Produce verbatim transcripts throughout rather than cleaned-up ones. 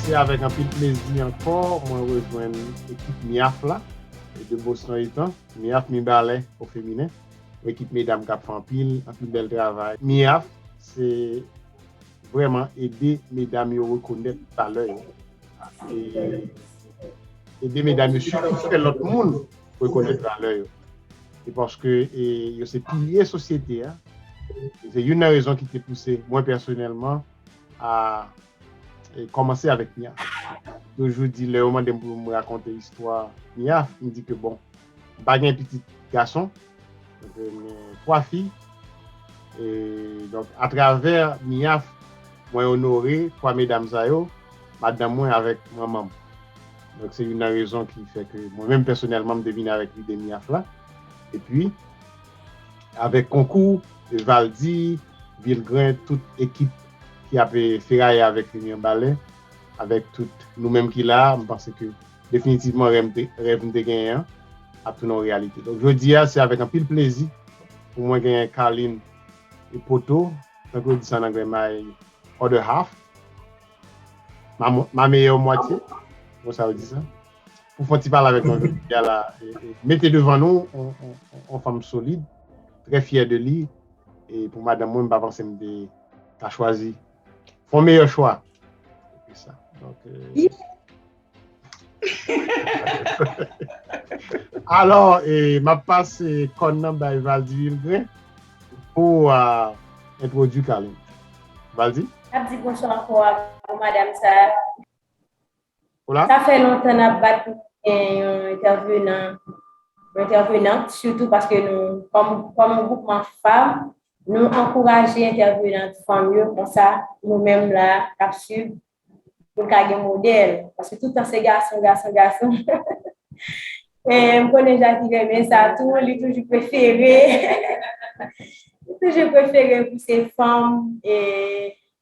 Se avèk anpil plezi ankò mwen rejwenn ekip Miaf la, de Boston etan, Miaf Mibalè o feminen. Yon ekip medam k ap fè anpil, anpil bèl travay. Miaf, se vrèman ede medam yo rekonèt valè yo. E ede medam yo sitou fè lòt moun rekonèt valè yo. E paske e, yo se pilye sosyete a. E se youn nan rezon ki te pouse mwen pèsonèlman a e, kòmanse avèk Miaf. Toujou di lè yo mande m pou m rakonte istwa Miaf, m di ke bon, m pa gen pitit gason, donk, euh, m gen twa fi. E, donk, atravè Miaf, mwen onore twa medam sa yo, madanm mwen avèk manman m. Donk, se youn nan rezon ki fè ke mwen menm pèsonèlman, m te vin avèk lide Miaf la. Epi, avèk konkou Valdy, Vilgren, tout ekip ki ap feraye avèk Remy Anbalè, avèk tout nou menm ki la a, m panse ke definitivman rèv m te, rèv m te genyen an ap tounen yon reyalite. Donk, jodi a, se avèk anpil plezi pou mwen genyen Carline e Poto, tankou yo di sa an anglè, my other half, ma, mo- ma meilleure moitié, konsa yo di sa, pou fè yon ti pale avèk mwen jodi a la, e, e, mete devan nou yon, yon, yon, yon fanm solid, trè fyè de li, e pou madanm mwen, m pa panse m te ka chwazi fè yon meyè chwa ke sa. Donk, e, alò, e, m ap pase kòn nan bay Valdy Vilgren pou a entwodui Carline. Valdy? N ap di bonswa ankò a madanm sa. Hola? Sa fè lontan n ap bat pou gen yon entèvenan, yon entèvenant, sitou paske nou, kòm, kòm yon gwoupman fanm, nou ankouraje entèvenant fanm yo, konsa, nou menm la, k ap swiv, pou n ka gen modèl. Paske tout tan se gason, gason, gason. E, m konnen Jackie renmen sa tou, li toujou prefere. Li toujou prefere pou se fanm, e,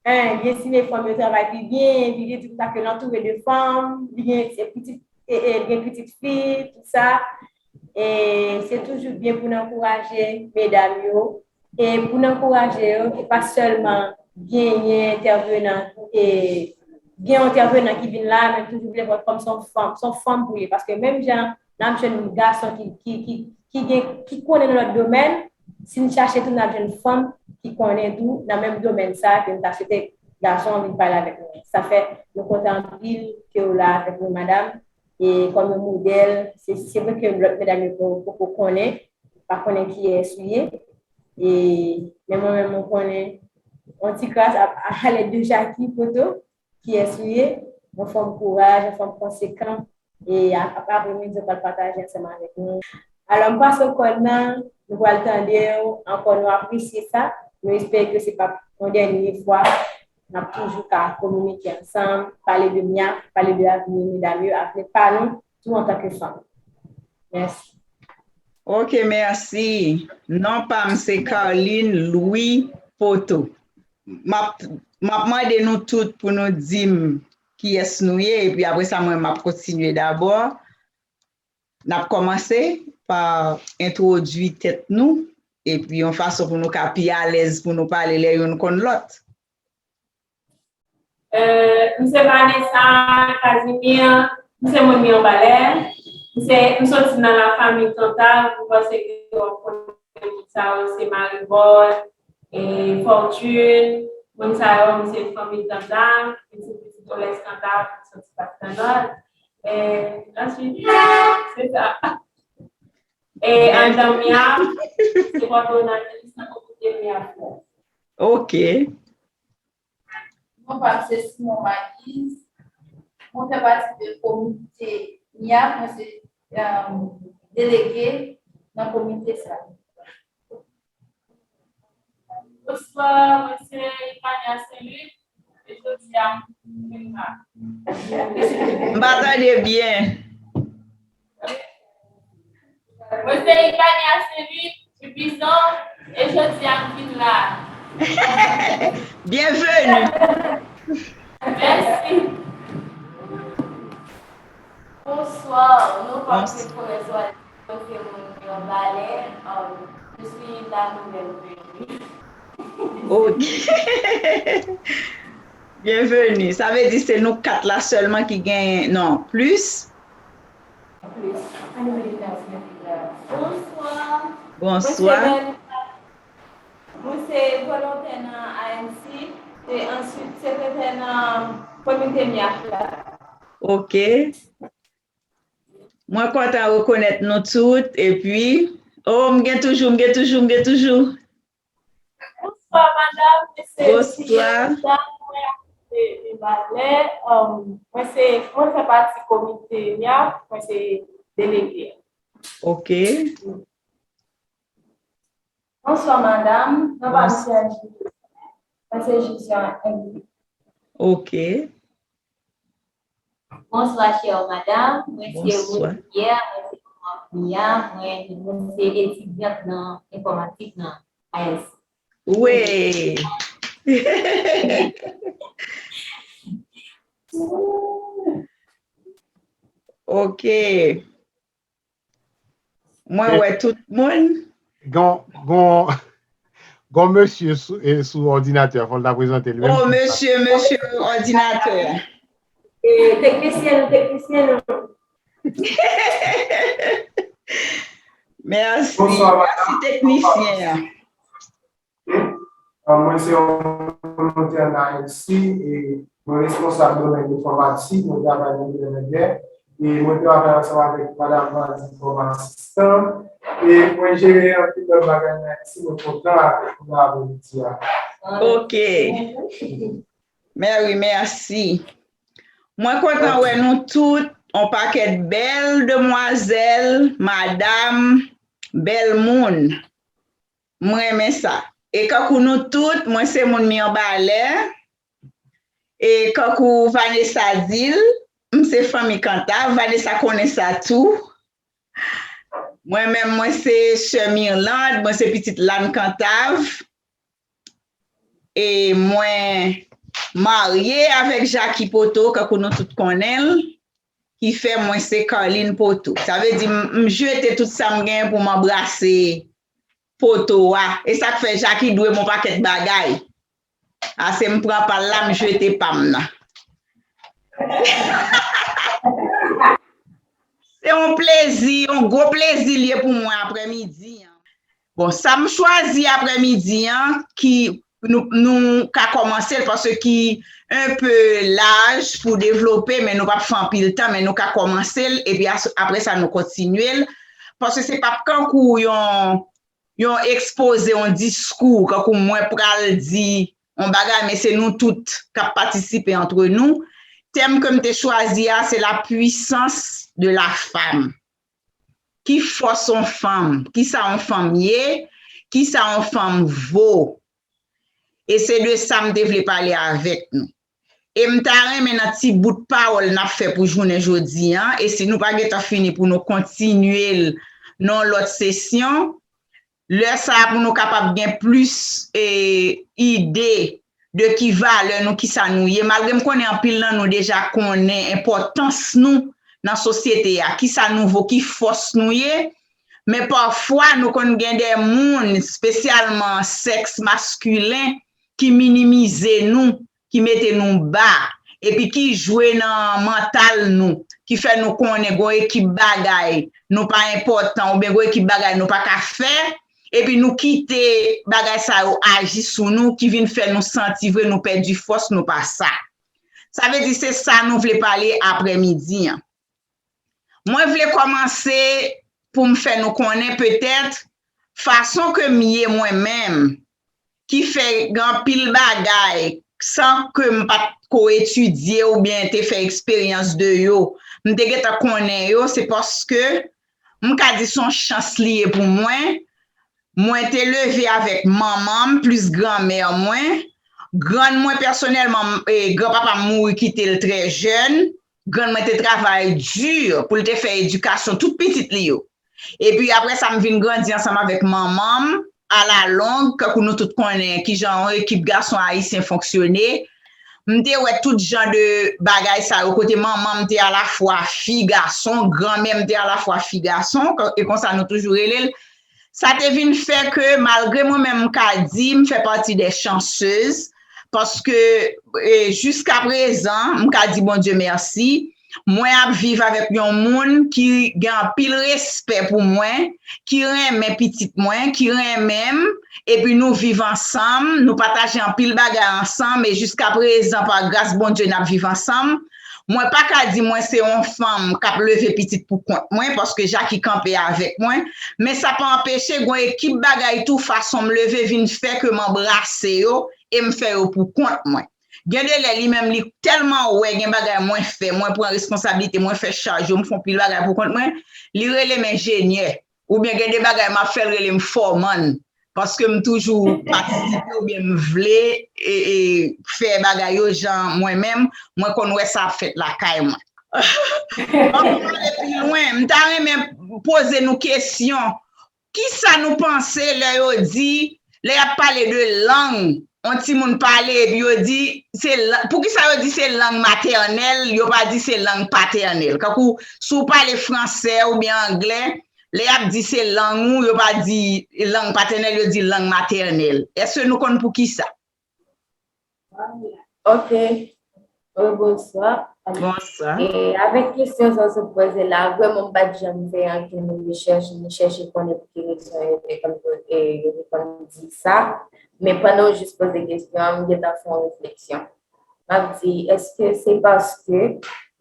en, li estime fanm yo travay pi byen, epi li di konsa ke l antoure de fanm, li gen se pitit, e, e, li gen pitit fi, tout sa. E se toujou byen pou n ankouraje medam yo, e pou n ankouraje yo, e pa sèlman genyen entèvenan, e gen yon entèvenan ki vin la, men toujou vle wè kòm se yon fanm, se yon fanm pou li, paske menm jan n ap jwenn gason ki, ki, ki, ki gen, ki konnen nan lòt domèn, si n chache tou n ap jwenn fanm ki konnen tou nan menm domèn sa, ke n ta swete gason an vin pale avèk nou. Sa fè nou kontan anpil ke w la avèk nou, madanm. E kòm yon modèl, se, se vre ke lòt medam yo poko, poko konnen, pa konnen kiyès ou ye. E, men mwen menm, mwen konnen yon ti kras a, a lèd de Jackie Poto, kiyès ou ye, yon fanm kouraj, yon fanm konsekan. E a, a, apre midi, w pral pataje ansanm avèk nou. Alò, m pase w kòn nan, nou pral tande w ankò, nou apresye sa. Nou espere ke se p ap yon dènye fwa. N ap toujou ka kominike ansanm, pale de Miaf, pale de avni medam yo, avni pa nou tou antanke fanm. Mèsi. Ok, mèsi. Non pa m se Carline Louis Poto. M ap, m ap mande nou tout pou nou di m kiyès nou ye, epi apre sa, mwen, m ap kontinye dabò. N ap kòmanse pa entwodui tèt nou, epi yon fason pou nou ka pi alèz pou nou pale lè youn konn lòt. Euh, m se Vanessa Casimir, m se moun Mibalè, m se, m soti nan lafanmi Tantav, m panse ke w ap konnen moun sa yo, se Maribòl, e Fortune, moun sa yo, m se fanmi Tantav, m se pitit Olès Tantav, m soti Pastènòl. E answit, se sa. E anndan Miaf, se kòdonatris nan komite Miaf la. Ok. Non pa m se Simon Makiz. Mwen fè pati de komite Miaf, mwen se, euh, delege nan komite sa. Bonswa, mwen se Ipania Saint-Luc, e jodi a m vin la. M pa tande byen. Mwen se Ipania Saint-Luc, Dupison, e jodi a m vin la. Byenveni. Mèsi. Bonsoir, non pa m se Florence Walter, mwen se moun Mibalè, um, je suis la nouvelle venue. Ok. Byenveni. Sa vle di se nou kat la sèlman ki genyen, non, plis. Bonswa. Bonswa. Mwen se volontè nan A N C, e answit sekretè nan komite MIAF la. Ok. Mwen kontan rekonèt nou tout, epi, oh, m gen toujou, m gen toujou, m gen toujou. Bonswa, madanm. Mwen se Bonswa. Julietta, mwen abite Mibalè. Um, mwen se, mwen fè pati komite MIAF, mwen se delege. Ok. Bonswa, madanm. Non pa m se Angie. Mwen se Josiane Henry. Ok. Bonswa, chè madanm. Mwen se Bonswa. Rose Pierre, mwen se manman Mia, mwen, mwen se etidyant nan enfòmatik nan A S. Wi. Ok. Mwen wè tout moun. Gon, gon, gon mesye sou, e, sou òdinatè, fò l ta prezante l menm. Oh, mesye, mesye òdinatè. E, teknisyen nou, teknisyen nou. Mèsi. Bonswa, mèsi, teknisyen an. Mwen se yon volontè nan A N C e mwen responsab domèn enfòmatik, mwen travay nan domèn anglè, e mwen travay ansanm avèk madanm Valdy kòm asistan, e mwen jere anpil lòt bagay nan A N C, mwen kontan avèk travay jodi a. Ok. Mèri, mèsi. Mwen kontan wè nou tout, yon pakèt bèl demwazèl, madanm, bèl moun. Mwen renmen sa. E kankou nou tout, mwen se moun Mibalè. E kankou Vanessa di l, m se fanmi Kantav. Vanessa konnen sa tou. Mwen menm, mwen se sè Mirlande, mwen se pitit Lann Kantav. E mwen marye avèk Jacky Poto, kankou nou tout konnen l, ki fè mwen se Carline Poto. Sa vle di, m, m jete tout sa m genyen pou m anbrase poto a. E sa k fè Jacky dwe m yon pakèt bagay. Ase m pran pa l la, m jete pa m nan. Se yon plezi, yon gwo plezi l ye pou mwen aprèmidi an. Bon, sa m chwazi aprèmidi an, ki nou, nou ka kòmanse l, paske ki un peu laj pou devlope, men nou p ap fè anpil tan, men nou ka kòmanse l, epi as-, apre sa, nou kontinye l, paske se p ap kankou yon, yon ekspoze, yon diskou, kankou mwen pral di yon bagay, men se nou tout k ap patisipe antre nou. Tèm ke m te chwazi a, se la puissance de la femme. Ki fòs yon fanm? Kisa yon fanm ye? Kisa yon fanm vo? E se de sa m te vle pale avèk nou. E m ta renmen nan ti bout pawòl n ap fè pou jounen jodi an, e si nou pa gentan fini pou nou kontinye l nan yon lòt sesyon, lè sa a pou nou kapab gen plis, e, ide de ki valè nou, kisa nou ye. Malgre m konnen anpil nan nou deja konnen enpòtans nou nan sosyete a, kisa nou vo, ki fòs nou ye, men pafwa nou konn gen de moun, espesyalman sèks maskilen, ki minimize nou, ki mete nou ba, epi ki jwe nan mantal nou, ki fè nou konnen gon ekip bagay nou pa enpòtan, oubyen gon ekip bagay nou pa ka fè, epi nou kite bagay sa yo aji sou nou, ki vin fè nou santi vre nou pèdi fòs nou pa sa. Sa vle di se sa nou vle pale aprèmidi an. Mwen vle kòmanse pou m fè nou konnen petèt fason ke m ye mwen menm, ki fè gen anpil bagay san ke m pa t ko etidye oubyen te fè eksperyans de yo, m te gentan konnen yo, se paske m ka di se yon chans li ye pou mwen. Mwen te leve avèk manman m, plis granmè mwen. Grann mwen, pèsonèlman, e, granpapa m mouri kite l trè jèn. Grann mwen te travay di pou l te fè edikasyon tout pitit li yo. Epi apre sa, m vin grandi ansanm avèk manman m, alalong, kankou nou tout konnen kijan yon ekip gason ayisyen fonksyone. M te wè tout jan de bagay sa yo, kote manman m te alafwa fi gason, granmè m te alafwa fi gason, e konsa nou toujou rele l. Sa te vin fè ke, malgre mwen menm m ka di m fè pati de chansez, paske, e, jiska prezan, m ka di Bondye mèsi, mwen ap viv avèk yon moun ki gen anpil respè pou mwen, ki renmen pitit mwen, ki renmen m, epi nou viv ansanm, nou pataje anpil bagay ansanm, e jiska prezan, pa gras Bondye, n ap viv ansanm. Mwen pa ka di mwen se yon fanm k ap leve pitit pou kont mwen, paske Jackie kanpe avèk mwen, men sa pa anpeche gen yon ekip bagay tou, fason m leve vin fè ke m anbrase yo e m fè yo pou kont mwen. Gen de lè, li menm, li tèlman wè gen bagay mwen fè, mwen pran responsablite, mwen fè chaj yo, m fè yon pil bagay pou kont mwen, li rele m enjenyè. Oubyen gen de bagay m ap fè, l rele m fòmann. Paske m toujou patisipe oubyen m vle e, e, fè bagay yo jan mwen menm, mwen konn wè sa ap fèt lakay mwen. Ann nou ale pi lwen, m ta renmen poze nou kesyon. Kisa nou panse lè yo di, lè y ap pale de lang, yon timoun pale epi yo di, se lang, poukisa yo di se lang matènèl, yo pa di se lang patènèl? Kankou, si w pale fransè oubyen anglè, lè y ap di se lang ou, yo pa di lang patènèl, yo di lang matènèl. Èske nou konn poukisa? Ok. Rebonswa. Bonswa. E avèk kesyon sa w sot poze la, vrèman m pa t janm fè ankenn rechèch, ni chèche konnen pou ki rezon yo te konn poze, yo te konn di sa. Men pandan w jis poze kesyon an, m gentan fè yon refleksyon. M ap di, èske se paske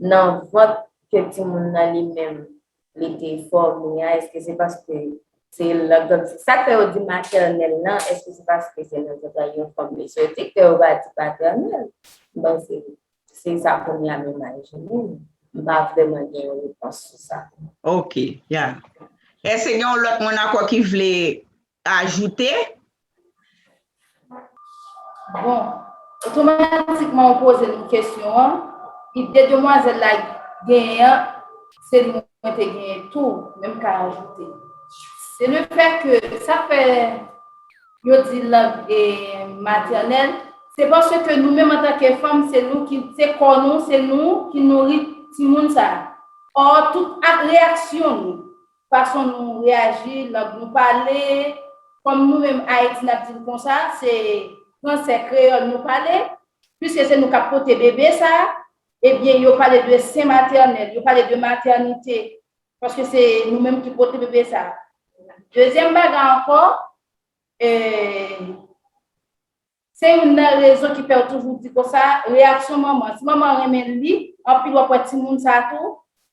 nan vant ke timoun nan li menm li te fòme a, èske se paske se lang, sa k fè yo di matènèl lan, èske se paske se nan zantray yon fanm li soti ke yo pa di patènèl? M panse se sa premye a m imajine m. M pa vrèman gen yon repons sou sa. Ok, ya. Èske gen yon lòt moun ankò ki vle ajoute? Bon, otomatikman ou poze nou kesyon an, ide demwazèl la genyen an, se li mwen te genyen tou, men m ka ajoute. Se le fè ke sa fè yo di lang e matènèl, se paske nou menm antanke fanm, se nou ki, se kò nou, se nou ki nouri timoun sa. Ò, tout ak reyaksyon nou, fason nou reyaji, lang nou pale, kòm nou menm Ayiti n ap di l konsa, se fransè kreyòl nou pale, piske se nou k ap pote bebe sa, ebyen yo pale de sen matènèl, yo pale de matènite, paske se nou menm ki pote bebe sa. Dezyèm bagay ankò, e, Se youn nan rezon ki fè yo toujou di konsa, reyaksyon manman. Si manman renmen li, anpil w ap wè timoun sa tou,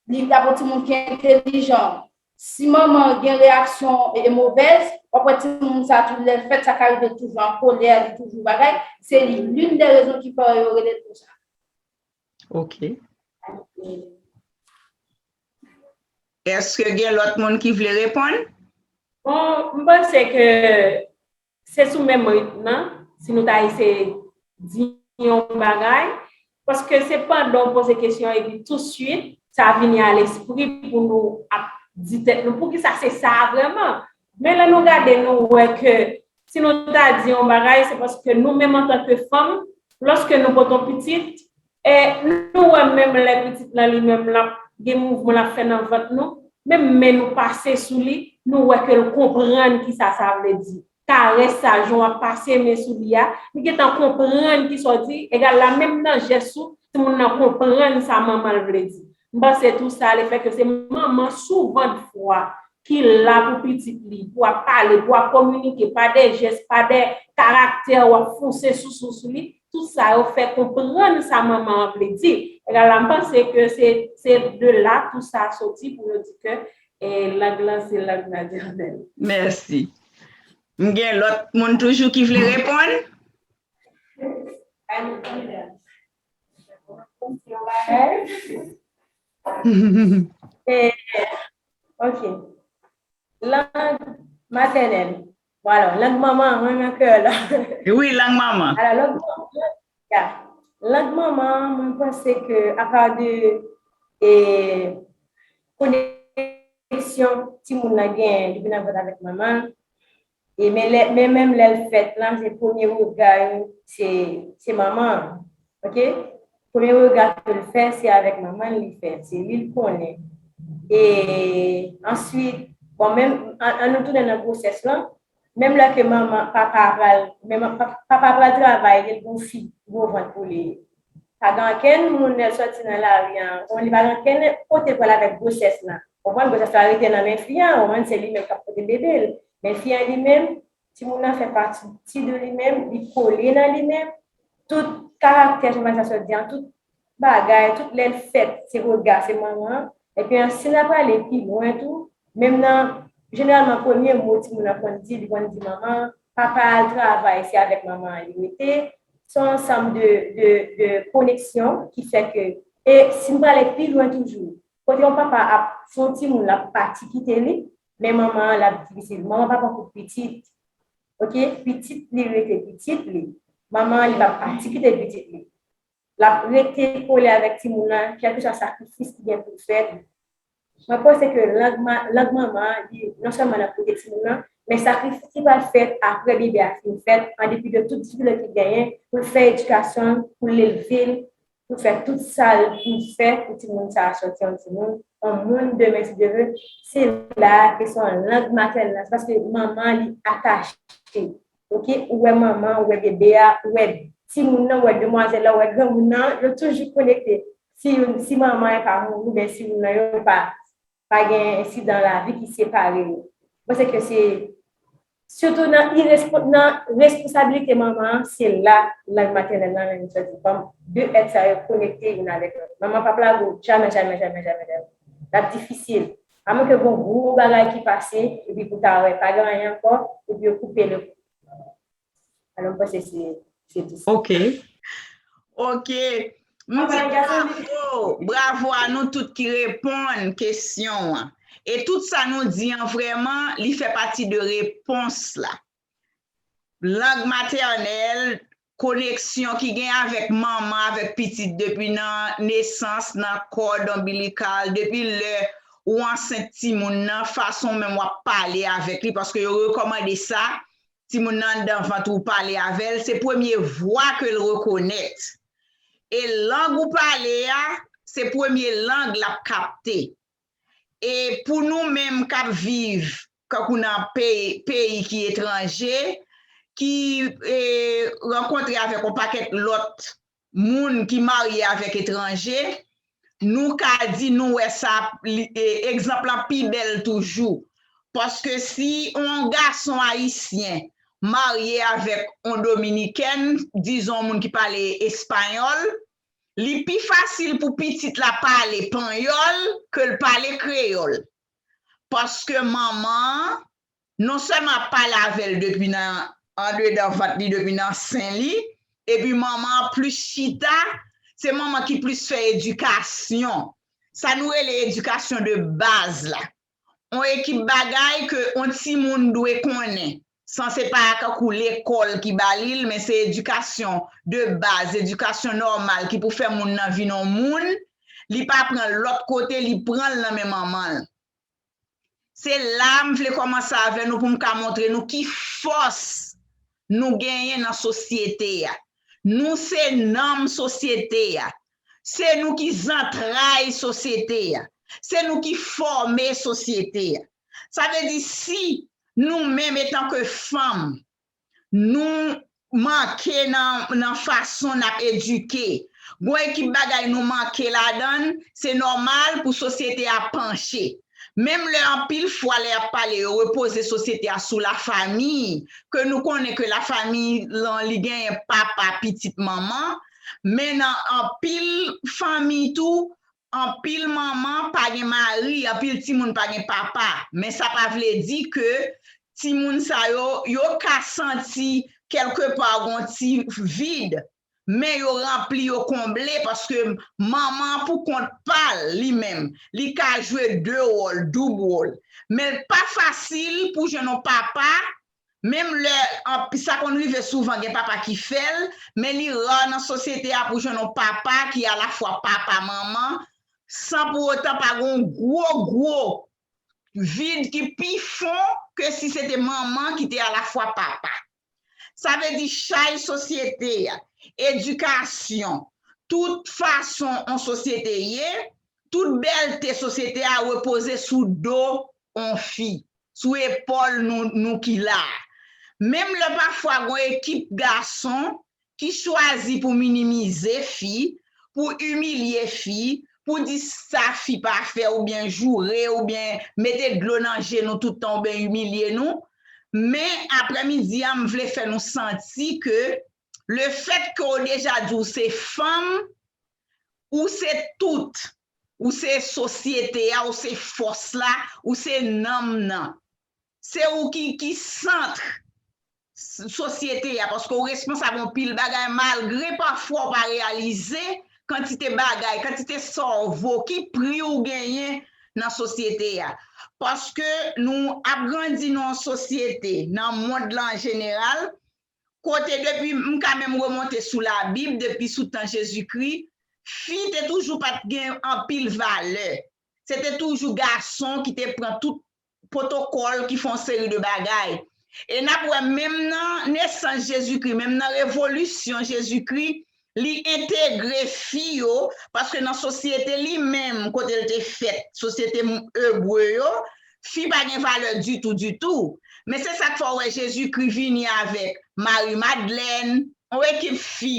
li ap yon timoun ki entelijan. Si manman gen reyaksyon e, e movèz, w ap wè timoun sa tou, lè l fèt, sa ka rive l toujou an kolè, li toujou bagay, se li, l'une des raisons ki fè yo rele l konsa. Ok. Èske gen lòt moun ki vle reponn? Bon, m panse ke se sou menm rit nan, si nou ta eseye di yon bagay, paske se pandan w poze kesyon epi touswit sa vini a lespri pou nou ap di tèt nou poukisa se sa vrèman. Men lè nou gade nou wè ke si nou ta di yon bagay se paske nou menm antanke fanm, lòske nou pote yon pitit, e nou wè menm lè pitit lan li menm l ap gen mouvman l ap fè nan vant nou, menm men nou pase sou li, nou wè ke l konprann kisa sa vle di. Karès sa, jan w ap pase men sou li a, li gentan konprann kisa w di, egal la menm nan jès ou, timoun nan konprann sa manman l vle di. M panse tou sa, lefètke se manman souvandfwa ki la pou pitit li, pou ap pale, pou ap kominike, pa de jès, pa de karaktè, w ap fonse sou sou sou li, tout sa yo fè konprann sa manman an vle di. Egal la, m panse ke se, se de la tou sa soti pou yo di ke e lang lan se lang matènèl. Mèsi. M gen lòt moun toujou ki vle reponn? Ok. Lang matènèl. Bon, alò, lang manman, mwen menm kreyòl la. Wi, lang manman. Alò, lang manman, ya. Lang manman, mwen panse ke apa de e, koneksyon timoun nan genyen depi nan vant avèk manman l. E men lè, men menm lè l fèt lan, se premye rega yo, se, se manman an. Ok? Premye rega ke l fè, se avèk manman l li fè. Se li l konnen. E answit, bon, menm, an, an nou tounen nan gwosès lan, Menm lè ke manman, papa pral, menm papa pral travay, li gon fi, gwo vant pou li. Pa gen ankenn moun lè l sòti nan lari an, li pa gen ankenn kote l pral avèk gwosès la. Ou konprann, gwosès la rete nan men fi an, ou konprann, se li menm k ap pote bebe l. Men fi an li menm, timoun nan fè pati de li menm, li kole nan li menm. Tout karaktè, jan Vanessa sot di an, tout bagay, tout lè l fèt, se rega, se manman an. Epi an, si n ap prale pi lwen tou, menm nan, jeneralman, premye mo timoun nan konn di, li konn di manman, papa al travay, se avèk manman an li rete. Se yon ansanm de, de, de koneksyon ki fè ke, e si n prale pi lwen toujou, kote yon papa ap fè yon timoun, l ap pati kite li, men manman an, l ap difisil. Manman pa pran kout pitit, oke? Pitit li rete pitit li. Manman an, li p ap pati kite pitit li. L ap rete kole avèk timoun nan, kèlkeswa sakrifis ki gen pou l fèt. Mwen panse ke lang, ma, lang manman an, li non sèlman nan kote timoun nan, men sakrifis ki pral fèt apre bebe a fin fèt, an depi de tout difikilte ki genyen, pou l fè edikasyon l, pou l elve l, pou l fè tout sa l pou l fè pou timoun sa a sòti yon timoun, yon moun demen si Dye vle, se la ke se yon lang matènèl, se paske manman li atache. Oke, ou wè manman, ou wè bebe a, ou wè timoun nan, ou wè demwazèl la, ou wè granmoun nan, yo toujou konekte. Si, si manman an pa mouri, oubyen si moun nan yo pa, pa gen ensidan lavi ki separe yo. Mwen panse ke se, sitou nan irespo-, nan responsablite manman an, se la lang matènèl lan, menm sòti fanm, de èt sa yo konekte youn avèk lòt. Manman p ap lage w jamè, jamè, jamè, jamè, jamè. L ap difisil. Amwenke gon gwo bagay ki pase, epi pou ta wè, pa gen anyen ankò, epi yo koupe le Alò, m panse se, se tou sa. Ok. Ok. M di bravo, bravo a nou tout ki reponn kesyon an. E tout sa nou di an, vrèman, li fè pati de repons la. Lang matènèl, koneksyon ki gen avèk manman, avèk pitit depi nan nesans, nan kòd onbilikal, depi lè ou ansent timoun nan, fason menm w ap pale avèk li, paske yo rekòmande sa, timoun nan anndan vant ou pale avè l, se premye vwa ke l rekonèt. E lang ou pale a, se premye lang l ap kapte. E pou nou menm k ap viv kankou nan peyi, peyi ki etranje, ki, e, rankontre avèk yon pakèt lòt moun ki marye avèk etranje, nou ka di nou wè sa, li, e, egzanp lan pi bèl toujou. Paske si yon gason ayisyen marye avèk yon dominikèn, dizon yon moun ki pale espayòl, li pi fasil pou pitit la pale panyòl ke l pale kreyòl. Paske manman an, non sèlman ap pale avè l depi nan andedan vant li, depi nan sen li, epi manman an plis chita, se manman ki plis fè edikasyon. Sa nou rele edikasyon de baz la. Yon ekip bagay ke yon timoun dwe konnen. San se pa kankou lekòl ki ba li l, men se edikasyon de baz, edikasyon nòmal ki pou fè moun nan vin yon moun, li pa pran l lòt kote, li pran l nan men manman l. Se la m vle kòmanse avè nou pou m ka montre nou ki fòs nou genyen nan sosyete a. Nou se nanm sosyete a. Se nou ki zantray sosyete a. Se nou ki fòme sosyete a. Sa vle di si nou menm etanke fanm, nou manke nan, nan fason n ap edike. Gon ekip bagay nou manke ladan l, se nòmal pou sosyete a panche. Menm lè anpil fwa lè y ap pale, yo repoze sosyete a sou lafanmi, ke nou konnen ke lafanmi lan li genyen papa, pitit, manman, men nan anpil fanmi tou, anpil manman pa gen mari, anpil timoun pa gen papa. Men sa pa vle di ke timoun sa yo, yo ka santi kèlkepa gon ti vid, men yo ranpli, yo konble, paske manman an pou kont pa l, li menm, li ka jwe de wòl, doub wòl. Men l pa fasil pou jwenn yon papa, menm lè, an, sa konn rive souvan, gen papa ki fè l, men li ra nan sosyete a pou jwenn yon papa ki alafwa papa, manman, san pou otan pa gen yon gwo, gwo vid ki pi fon ke si se te manman ki te alafwa papa. Sa vle di chay sosyete a, edikasyon, tout fason yon sosyete ye, tout bèlte sosyete a repoze sou do yon fi, sou epòl nou, nou ki la a. Menm lè pafwa gon ekip gason ki chwazi pou minimize fi, pou imilye fi, pou di sa fi pa fè oubyen joure oubyen mete dlo nan je nou tout tan oubyen imilye nou. Men aprèmidi a, m vle fè nou santi ke lefèt ke w deja di w se fanm, ou se tout, ou se sosyete a, ou se fòs la, ou se nanm nan. Se ou ki, ki sant sosyete a, paske w responsab yon pil bagay, malgre pafwa w pa reyalize kantite bagay, kantite sa w vo, ki pri w genyen nan sosyete a. Paske nou ap grandi nan yon sosyete, nan mond lan an jeneral, kote depi, m ka menm remonte sou Labib, depi sou tan Jezikri, fi te toujou pa t gen anpil valè. Se te toujou gason ki te pran tout pwotokòl, ki fè yon seri de bagay. E n ap wè menm nan nesans Jezikri, menm nan revolisyon Jezikri, li entegre fi yo, paske nan sosyete li menm, kote l te fèt, sosyete ebre yo, fi pa gen valè ditou, ditou. Men se sa k fè w wè Jezikri vini avèk Mari Madlèn, yon ekip fi.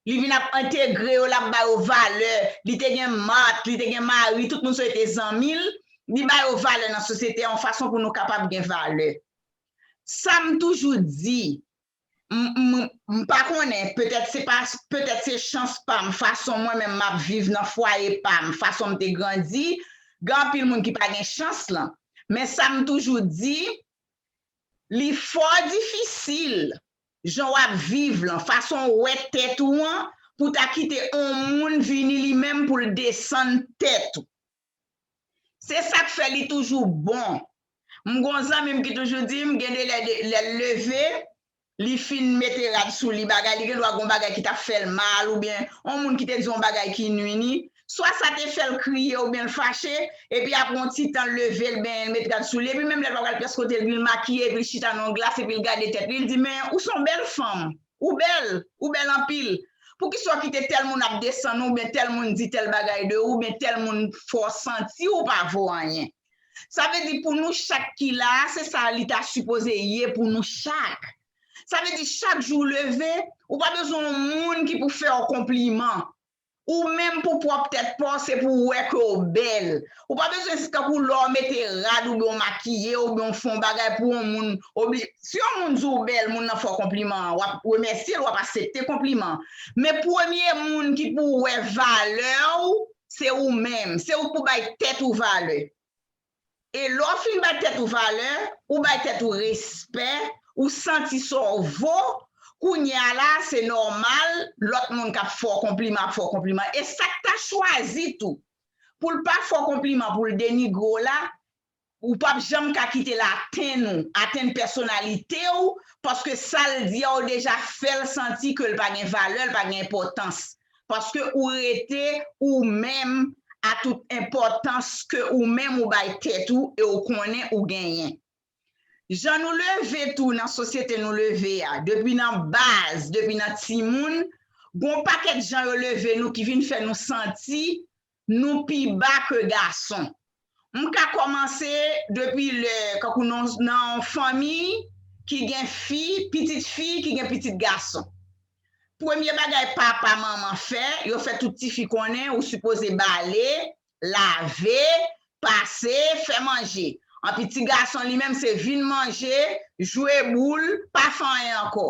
Li vin ap entegre yo, l ap ba yo valè. Li te gen Mat, li te gen Mari, tout moun sa yo te zanmi l. Li ba yo valè nan sosyete a, yon fason pou nou kapab gen valè. Sa m toujou di, m, m, m pa konnen, petèt se pa, petèt se chans pa m, fason mwen menm m ap viv nan fwaye pa m, fason m te grandi, gen anpil moun ki pa gen chans lan. Men sa m toujou di, li fò difisil, jan w ap viv lan, fason w wè tèt ou an, pou w ta kite yon moun vini li menm pou l desann tèt ou. Se sa k fè li toujou bon. M gon zanmi m ki toujou di m, gen de lè, de, lè l leve, li fin mete rad sou li, bagay, li gen dwa gon bagay ki t ap fè l mal, oubyen yon moun ki te di yon bagay ki nwi li, swa sa te fè l kriye oubyen l fache, epi apre yon ti tan l leve, l benyen, l met rad sou li, epi menm lè l pa pral pyès kote, l vin makiye, epi l chita nan yon glas, epi l gade tèt li, l di, men, ou se yon bèl fanm, ou bèl, ou bèl anpil. Poukisa w kite tèl moun ap desann ou, oubyen tèl moun di tèl bagay de ou, oubyen tèl moun fè w santi ou pa vo anyen? Sa vle di pou nou chak ki la a, se sa li ta sipoze ye pou nou chak. Sa vle di chak jou w leve, ou pa bezwen yon moun ki pou fè w konpliman. Ou menm pou pwòp tèt pa w, se pou w wè ke w bèl. Ou pa bezwen tankou lè w mete rad oubyen w makiye oubyen w fè yon bagay pou yon moun obli-, si yon moun di w bèl, moun nan fè w konpliman an, w ap remèsye l, w ap aksepte konpliman an. Men premye moun ki pou wè valè w, se ou menm. Se ou k pou bay tèt ou valè. E lè w fin bay tèt ou valè, ou bay tèt ou respè, ou santi sa w vo, kounye a la, se nòmal, lòt moun k ap fè w konpliman, ap fè w konpliman. E sa k ta chwazi tou, pou l pa fè w konpliman, pou l denigre w la, ou p ap janm ka kite l atenn ou, atenn pèsonalite w, paske sa l di a, ou deja fè l santi ke l pa gen valè, l pa gen enpòtans. Paske ou rete ou menm a tout enpòtans ke ou menm ou bay tèt ou e ou konnen ou genyen. Jan nou leve tou nan sosyete nou leve a, depi nan baz, depi nan timoun, gon pakèt jan yo leve nou ki vin fè nou santi nou pi ba ke gason. M ka kòmanse depi lè, kankou nan, nan yon fanmi ki gen fi, pitit fi, ki gen pitit gason. Premye bagay papa, manman fè, yo fè tout tifi konnen ou sipoze bale, lave, pase, fè manje. Anpi ti gason li menm se vin manje, jwe boul, pa fè anyen ankò.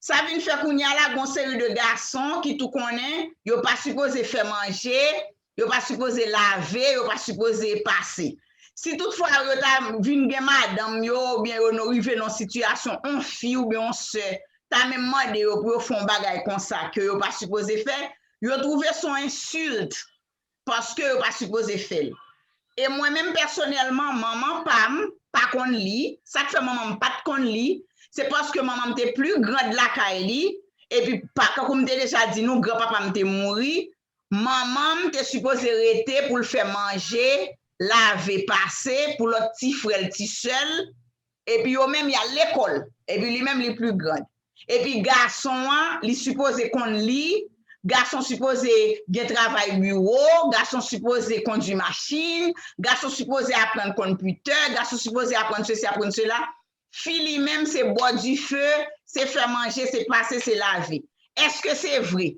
Sa vin fè kounye a la, gon seri de gason ki tou konnen yo pa sipoze fè manje, yo pa sipoze lave, yo pa sipoze pase. Si toutfwa yo ta vin gen madanm yo, oubyen yo nou rive nan sitiyasyon, on fi oubyen on sè ta menm mande yo pou yo fè on bagay konsa ke yo pa sipoze fè, yo twouve se on ensilt, paske yo pa sipoze fè l. E mwen menm pèsonèlman, manman pa m pa konn li. Sa k fè manman m pa t konn li, se paske manman m te pli grand lakay li, epi pa, kankou m te deja di nou, granpapa m te mouri, manman m te sipoze rete pou l fè manje, lave, pase, pou lòt ti frè l, ti sè l, epi yo menm y al lekòl, epi li menm li pli grand. Epi gason an, li sipoze konn li, gason sipoze gen travay biwo, gason sipoze kondui machin, gason sipoze aprann konpitè, gason sipoze aprann sesi, aprann sela. Fi li menm se bò dife, se fè manje, se pase, se lave. Èske se vre?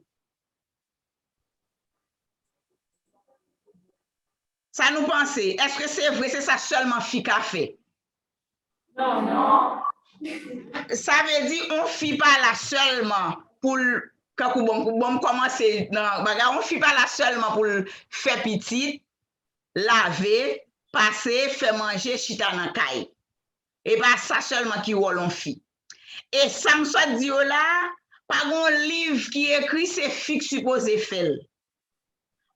Sa nou panse? Èske se vre se sa sèlman fi ka fè? Non, non. Sa vle di yon fi pa la sèlman pou l, kankou bon, bon, m kòmanse nan bagay, yon fi pa la sèlman pou l fè pitit, lave, pase, fè manje, chita nan kay. E pa sa sèlman ki wòl yon fi. E sa m sot di yo la, pa gen yon liv ki ekri se fi k sipoze fè l.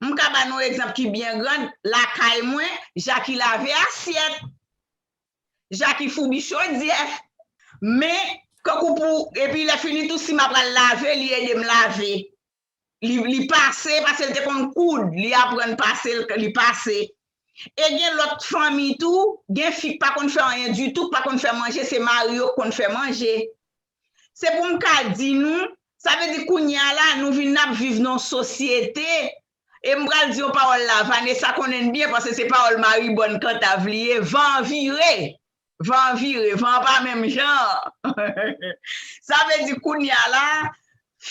M ka ba nou egzanp ki byen gran, lakay mwen, Jaki lave asyèt, Jaki foubi chodyè, men, kankou pou, epi lè fini tou, si m apral lave, li ede m lave. Li, li pase, paske l te konn koud, li aprann pase, li pase. E gen lòt fanmi tou, gen fi k pa konn fè anyen ditou, k pa konn fè manje, se mari yo k konn fè manje. Se pou m ka di nou, sa vle di kounye a la, nou vin ap viv nan yon sosyete, e m pral di yon pawòl la, Vanessa konnen l byen, paske se pawòl Maribòn Kantav li ye, van an vire, van an vire, van an pa menm jan. Sa vle di kounye a la,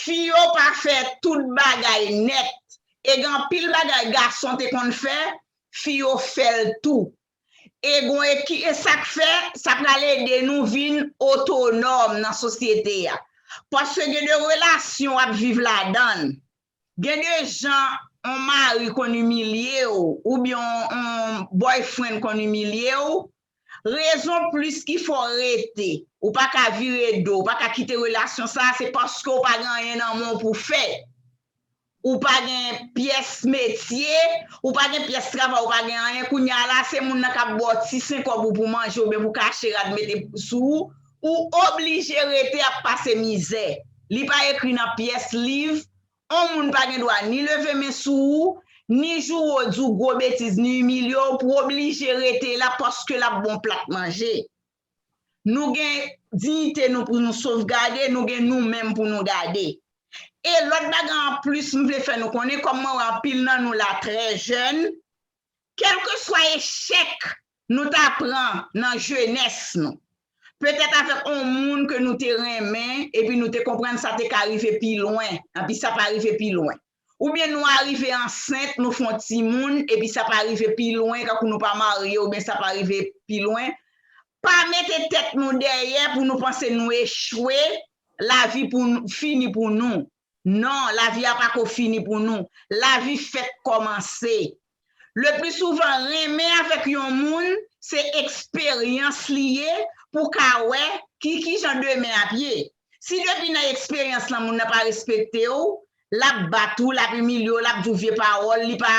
fi yo pa fè tout bagay nèt, e gen anpil bagay gason te konn fè, fi yo fè l tou. E gon eki, e sa k fè, sa pral ede nou vin otonòm nan sosyete a. Paske gen de relasyon w ap viv ladan l. Gen de jan yon mari konn imilye w, oubyen yon, yon boyfriend konn imilye w. Rezon plis ki fè w rete, ou pa ka vire do, ou pa ka kite relasyon sa, se paske w pa gen anyen nan men w pou fè. Ou pa gen pyès metye, ou pa gen pyès travay, ou pa gen anyen. Kounye a la, se moun nan k ap ba w ti senkòb ou pou manje oubyen pou kache rad mete sou ou, ou oblije rete ap pase mizè. Li pa ekri nan pyès liv, on moun pa gen dwa ni leve men sou ou, ni joure w, di w gwo betiz, ni imilye w, pou w oblije rete la paske l ap ba w plat manje. Nou gen diyite nou pou nou sovgade, nou gen nou menm pou nou gade. E lòt bagay anplis, m vle fè nou konnen, kòm mwen wè anpil nan nou la trè jèn, kèlkeswa echèk nou ta pran nan jenès nou, petèt avèk on moun ke nou te renmen, epi nou te konprann sa te ka rive pi lwen, epi sa pa rive pi lwen. Oubyen nou arive ansent, nou fè on timoun, epi sa pa rive pi lwen, kankou nou pa marye, oubyen sa pa rive pi lwen. Pa mete tèt nou dèyè pou nou panse nou echwe, lavi pou n-, fini pou nou. Non, lavi a pako fini pou nou. Lavi fèk kòmanse. Le pli souvan, renmen avèk yon moun, se eksperyans li ye pou w ka wè ki, ki jan demen ap ye. Si depi nan eksperyans lan, moun nan pa respekte w, l ap bat ou, l ap imilye w, l ap di w vye pawòl, li pa,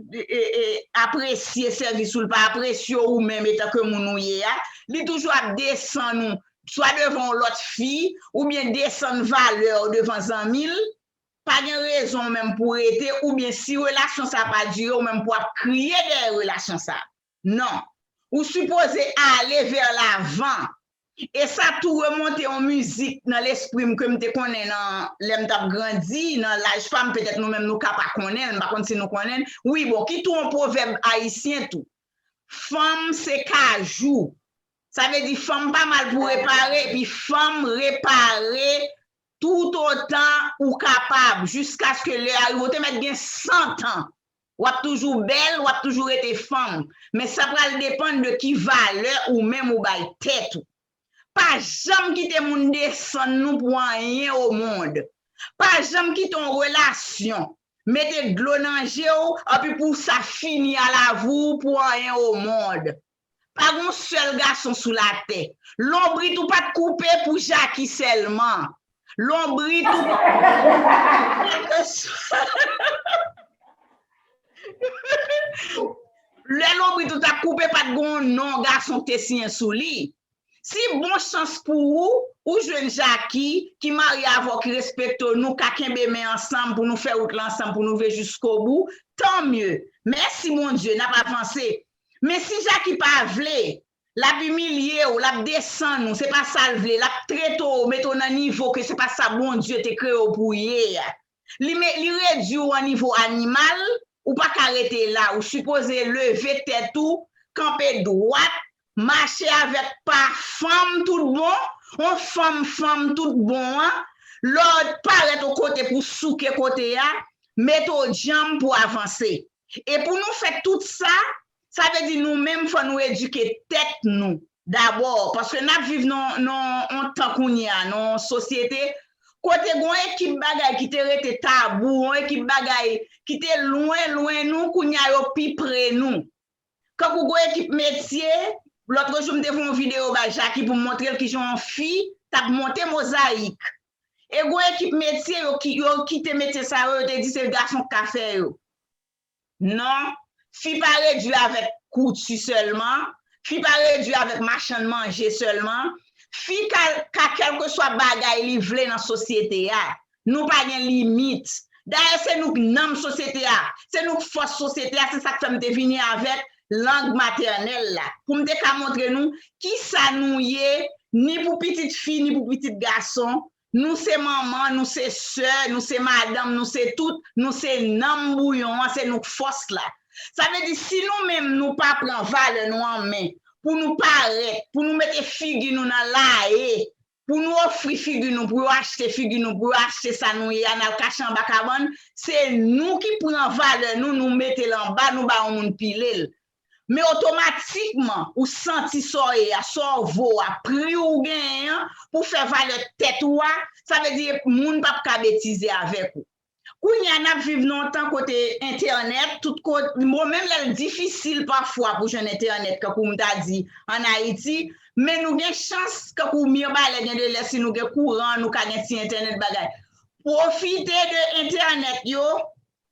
e, e, e, apresye sèvis ou, li pa apresye w ou menm etanke moun ou ye a, li toujou ap desann ou, swa devan yon lòt fi, oubyen desann valè w devan zanmi l, pa gen rezon w menm pou w rete, oubyen si relasyon sa pa dire, w menm pou w ap kriye dèyè relasyon sa. Non. Ou sipoze ale vè lavan. E sa tou remonte yon mizik nan lespri m ke m te konnen nan, lè m t ap grandi, nan laj pa m, petèt nou menm nou ka pa konnen l, m pa konn si nou konnen l. Wi, bon, ki tou yon pwovèb ayisyen tou. Fanm se kajou. Sa vle di fanm pa mal pou repare, epi fanm repare toutotan ou kapab, jiskaske lè a rive. Ou te mèt gen san tan. W ap toujou bèl, w ap toujou rete fanm. Men sa pral depann de ki valè ou menm ou bay tèt ou. Pa janm kite moun desann nou pou anyen o mond. Pa janm kite yon relasyon mete dlo nan je w, anpi pou sa fini a lavi w pou anyen o mond. Pa gen yon sèl gason sou latè. Lonbrit ou pa t koupe pou Jaki sèlman. Lonbrit ou, kèlkeswa. Lè lonbrit ou t ap koupe, pa t gen yon non gason k te siyen sou li. Si bon chans pou ou, ou jwenn Jaki, ki marye avè w, ki respekte w, nou ka kenbe men ansanm pou nou fè wout la ansanm, pou nou rive jiskobou, tan mye. Mèsi Bondye, n ap avanse. Men si Jaki pa vle, l ap imilye w, l ap desann ou, se pa sa l vle, l ap trete w, mete w nan nivo ke se pa sa Bondye te kreye w pou w ye a. Li me-, li redui w an nivo animal, ou pa ka rete la, ou sipoze leve tèt ou, kanpe dwat, mache avèk pa fanm tout bon, yon fanm fanm tout bon an, lè w parèt yon kote pou souke kote a, mete w djanm pou avanse. E pou nou fè tout sa, sa vle di nou menm fò nou edike tèt nou dabò, paske n ap viv nan nan yon tan kounye a, nan yon sosyete kote gen yon ekip bagay ki te rete tabou, yon ekip bagay ki te lwen lwen nou, kounye a yo pi pre nou. Kankou gen yon ekip metye, lòt jou m te fè yon videyo bay Jackie pou m montre l kijan yon fi t ap monte mozayik. E gen yon ekip metye, yo, ki, yo kite metye sa yo, yo te di se gason k ka fè yo. Non, fi pa redui avèk kouti sèlman, fi pa redui avèk machann manje sèlman, fi ka, ka kèlkeswa bagay li vle nan sosyete a. Nou pa gen limit. Dayè, se nou k nanm sosyete a, se nou k fòs sosyete a, se sa k fè m te vini avèk lang matènèl la. Pou m te ka montre nou kisa nou ye, ni pou pitit fi, ni pou pitit gason, nou se manman, nou se sè, nou se madanm, nou se tout, nou se nanm bouyon an, se nou k fòs la. Sa vle di, si nou menm nou pa pran valè nou an men, pou nou parèt, pou nou mete figi nou nan laye, pou nou ofri figi nou, pou yo achte figi nou, pou yo achte sa nou ye a, n al kache anba kabann, se nou ki pran valè nou, nou mete l anba, nou ba yon moun pile l. Men otomatikman, ou santi sa w ye a, sa w vo a, pri w genyen an, pou fè valè tèt ou a, sa vle di moun p ap ka betize avèk ou. Kounye a, n ap viv nan yon tan kote entènèt, tout kote, bon, menm lè l difisil pafwa pou jwenn entènèt, kankou m ta di, ann Ayiti, men nou gen chans, kankou Mibalè gen de lè, si nou gen kouran, nou ka gen ti entènèt bagay. Pwofite de entènèt yo,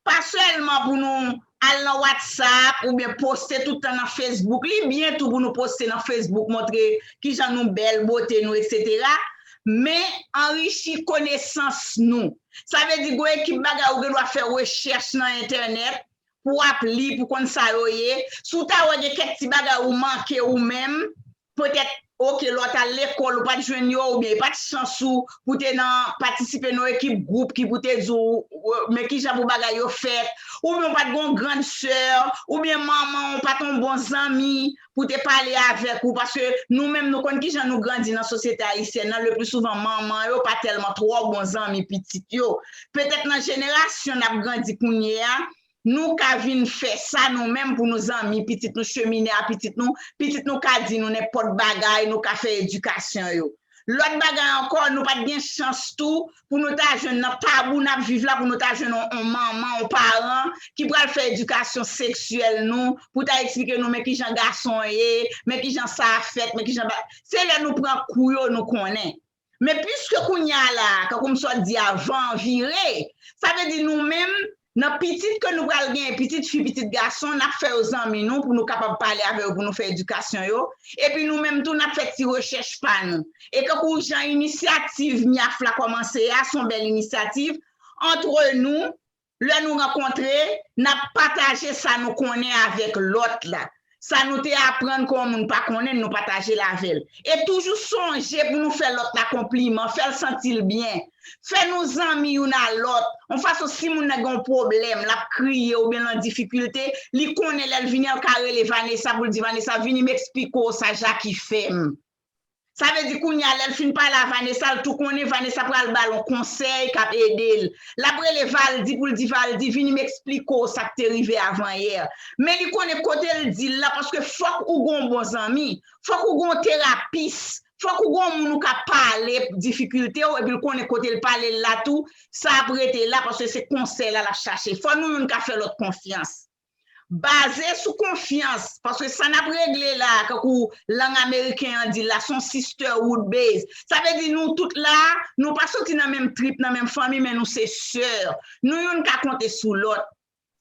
pa sèlman pou nou al nan WhatsApp oubyen poste tout tan nan Facebook. Li byen tou pou nou poste nan Facebook, montre kijan nou bèl, bote nou, etsetera. Men anrichi konesans nou. Sa vle di gen ekip bagay ou gen dwa fè rechèch nan entènèt pou w ap li, pou konn sa yo ye. Si w ta wè gen kèk ti bagay ou manke ou menm, petèt, oke, lè w t al lekòl, ou pa t jwenn yo, oubyen e pa t chans ou pou te nan patisipe nan yon ekip gwoup ki pou te di w, men kijan pou bagay yo fèt, oubyen ou pa t gen yon grann sè, oubyen manman w pa t yon bon zanmi pou te pale avèk ou, paske nou menm nou konn kijan nou grandi nan sosyete ayisyèn nan, le pli souvan manman yo pa tèlman twò bon zanmi pitit yo. Petèt nan jenerasyon n ap grandi kounye a, nou ka vin fè sa nou menm pou nou zanmi pitit nou, chemine a pitit nou, pitit nou ka di nou nenpòt bagay, nou ka fè edikasyon yo. Lòt bagay ankò, nou pa t gen chans tou pou nou ta jwenn nan tabou n ap viv la, pou nou ta jwenn yon, yon manman, yon paran ki pral fè edikasyon seksyèl nou, pou ta eksplike nou men kijan gason ye, men kijan sa a fèt, men kijan ba-, se lè nou pran kou yo nou konnen. Men piske kounye a la, kankou m sot di a, van an vire, sa vle di nou menm, nan pitit ke nou pral genyen, pitit fi, pitit gason, n ap fè yo zanmi nou pou nou kapab pale avè yo, pou nou fè edikasyon yo. Epi nou menm tou, n ap fè ti rechèch pa nou. E kankou jan inisyativ MIAF la kòmanse a, se yon bèl inisyativ. Antre nou, lè nou rankontre, n ap pataje sa nou konnen avèk lòt la. Sa nou te aprann ke yon moun pa konnen, nou pataje l avè l. E toujou sonje pou nou fè lòt la konpliman, fè l santi l byen. Fè nou zanmi youn a lòt. Yon fason, si moun nan gen yon pwoblèm, l ap kriye oubyen l an difikilte, li konnen lè l vini an, l ka rele Vanessa pou l di, Vanessa, vini m eksplike w sa Jackie fè m. Sa vle di kounye a, lè l fin pale a Vanessa, l tou konnen Vanessa pral ba l yon konsèy k ap ede l. L ap rele Valdy pou l di, Valdy, vini m eksplike w sa k te rive avan yè. Men li konnen kote l di l la, paske fòk ou gen yon bon zanmi, fòk ou gen yon terapis, fòk ou gen yon moun ou ka pale difikilte w, epi l konnen kote l pale l la tou, sa ap rete la, paske se konsèy la l ap chache. Fò nou youn ka fè lòt konfyans. Baze sou konfyans, paske sa n ap regle la, kankou lang ameriken an di la, se yon sisterhood base. Sa vle di nou tout la, nou pa soti nan menm trip, nan menm fanmi, men nou se sè. Nou youn ka konte sou lòt.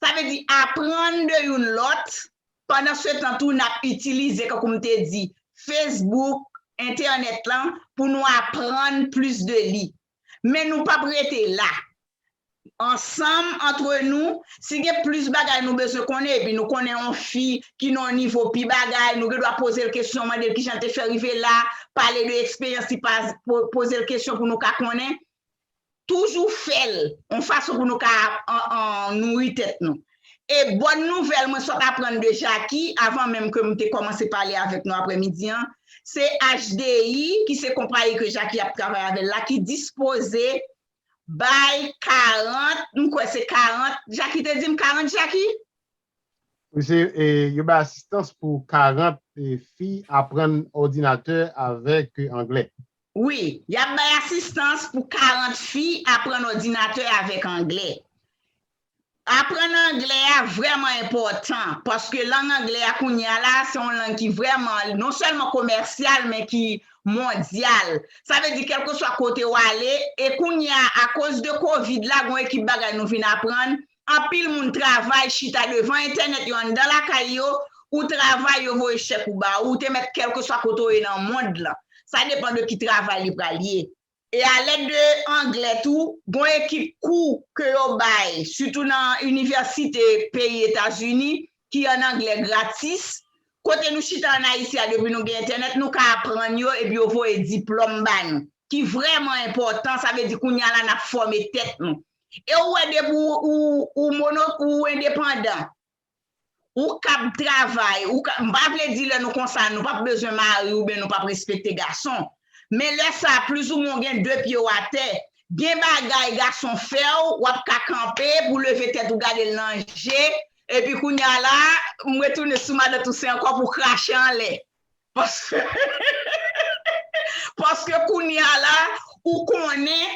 Sa vle di aprann de youn lòt, pandan se tan tou n ap itilize, kankou m te di, Facebook, entènèt lan, pou nou aprann plis de li. Men nou p ap rete la. Ansanm, antre nou, si gen plis bagay nou bezwen konnen, epi nou konnen yon fi ki nan yon nivo pi bagay, nou gen dwa poze l kesyon, mande l kijan l te fè rive la, pale de eksperyans li, pa-, po-, poze l kesyon pou nou ka konnen. Toujou fè l yon fason pou nou ka an, an, nouri tèt nou. E bòn nouvèl mwen sot aprann de Jackie, avan menm ke m te kòmanse pale avèk nou aprèmidi an, se H D I, ki se konpayi ke Jackie ap travay avè l la, ki dispoze bay karant, m kwè se karant, Jackie te di m karant, Jackie? Wi, se, e, yo bay asistans pou karant, e, fi aprann òdinatè avèk, e, anglè. Wi, y ap bay asistans pou karant fi aprann òdinatè avèk anglè. Aprann anglè a vrèman enpòtan, paske lang anglè a kounye a la, se yon lang ki vrèman, non sèlman komèsyal, men ki mondyal. Sa vle di, kèlkeswa kote w ale, e kounye a, akoz de kovid la, gon ekip bagay nou vin aprann, anpil moun travay, chita devan entènèt yo, anndan lakay yo, ou travay, yo voye chèk ou ba ou, ou te mèt kèlkeswa kote w ye nan mond lan. Sa depann de ki travay li pral ye. E alèd de anglè tou, gon ekip kou ke yo bay, sitou nan inivèsite peyi Etazini, ki an anglè gratis. Kote nou chita an Ayiti a, depi nou gen entènèt, nou ka aprann yo epi yo voye diplòm ba nou, ki vrèman enpòtan, sa vle di kounye a la n ap fòme tèt nou. E ou wè depi ou, ou, ou mono, ou endepandan, ou kab travay, ou ka, m pa vle di lè nou konsa, nou p ap bezwen mari oubyen nou p ap respekte gason. Men lè sa, plizoumwen w gen de pye w atè, gen bagay gason fè w, w ap ka kanpe pou leve tèt ou gade l nan je, epi kounye a la, m retounen sou Madan Tousen ankò pou krache anlè. Paske, paske kounye a la, ou konnen,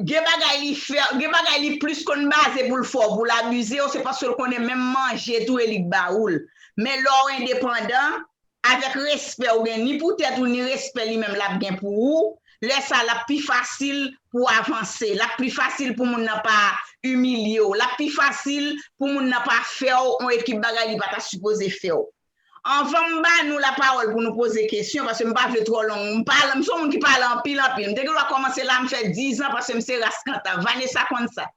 gen bagay li fè, gen bagay li plis konn baze pou l fè w, pou l abize w, se paske l konnen menm manje tou e li k ba ou l. Men lè w endepandan, avèk respè ou gen ni pou tèt ou, ni respè li menm l ap gen pou ou, lè sa l ap pi fasil pou w avanse, l ap pi fasil pou moun nan pa imilye w, l ap pi fasil pou moun nan pa fè w yon ekip bagay li pa ta sipoze fè w. Anvan m ba nou lapawòl pou nou poze kesyon, paske m pa vle twò long, m pale, m se yon moun ki pale anpil, anpil. M te gen dwa kòmanse la, m fè diz an, paske m se ras Kanta. Vanessa konn sa.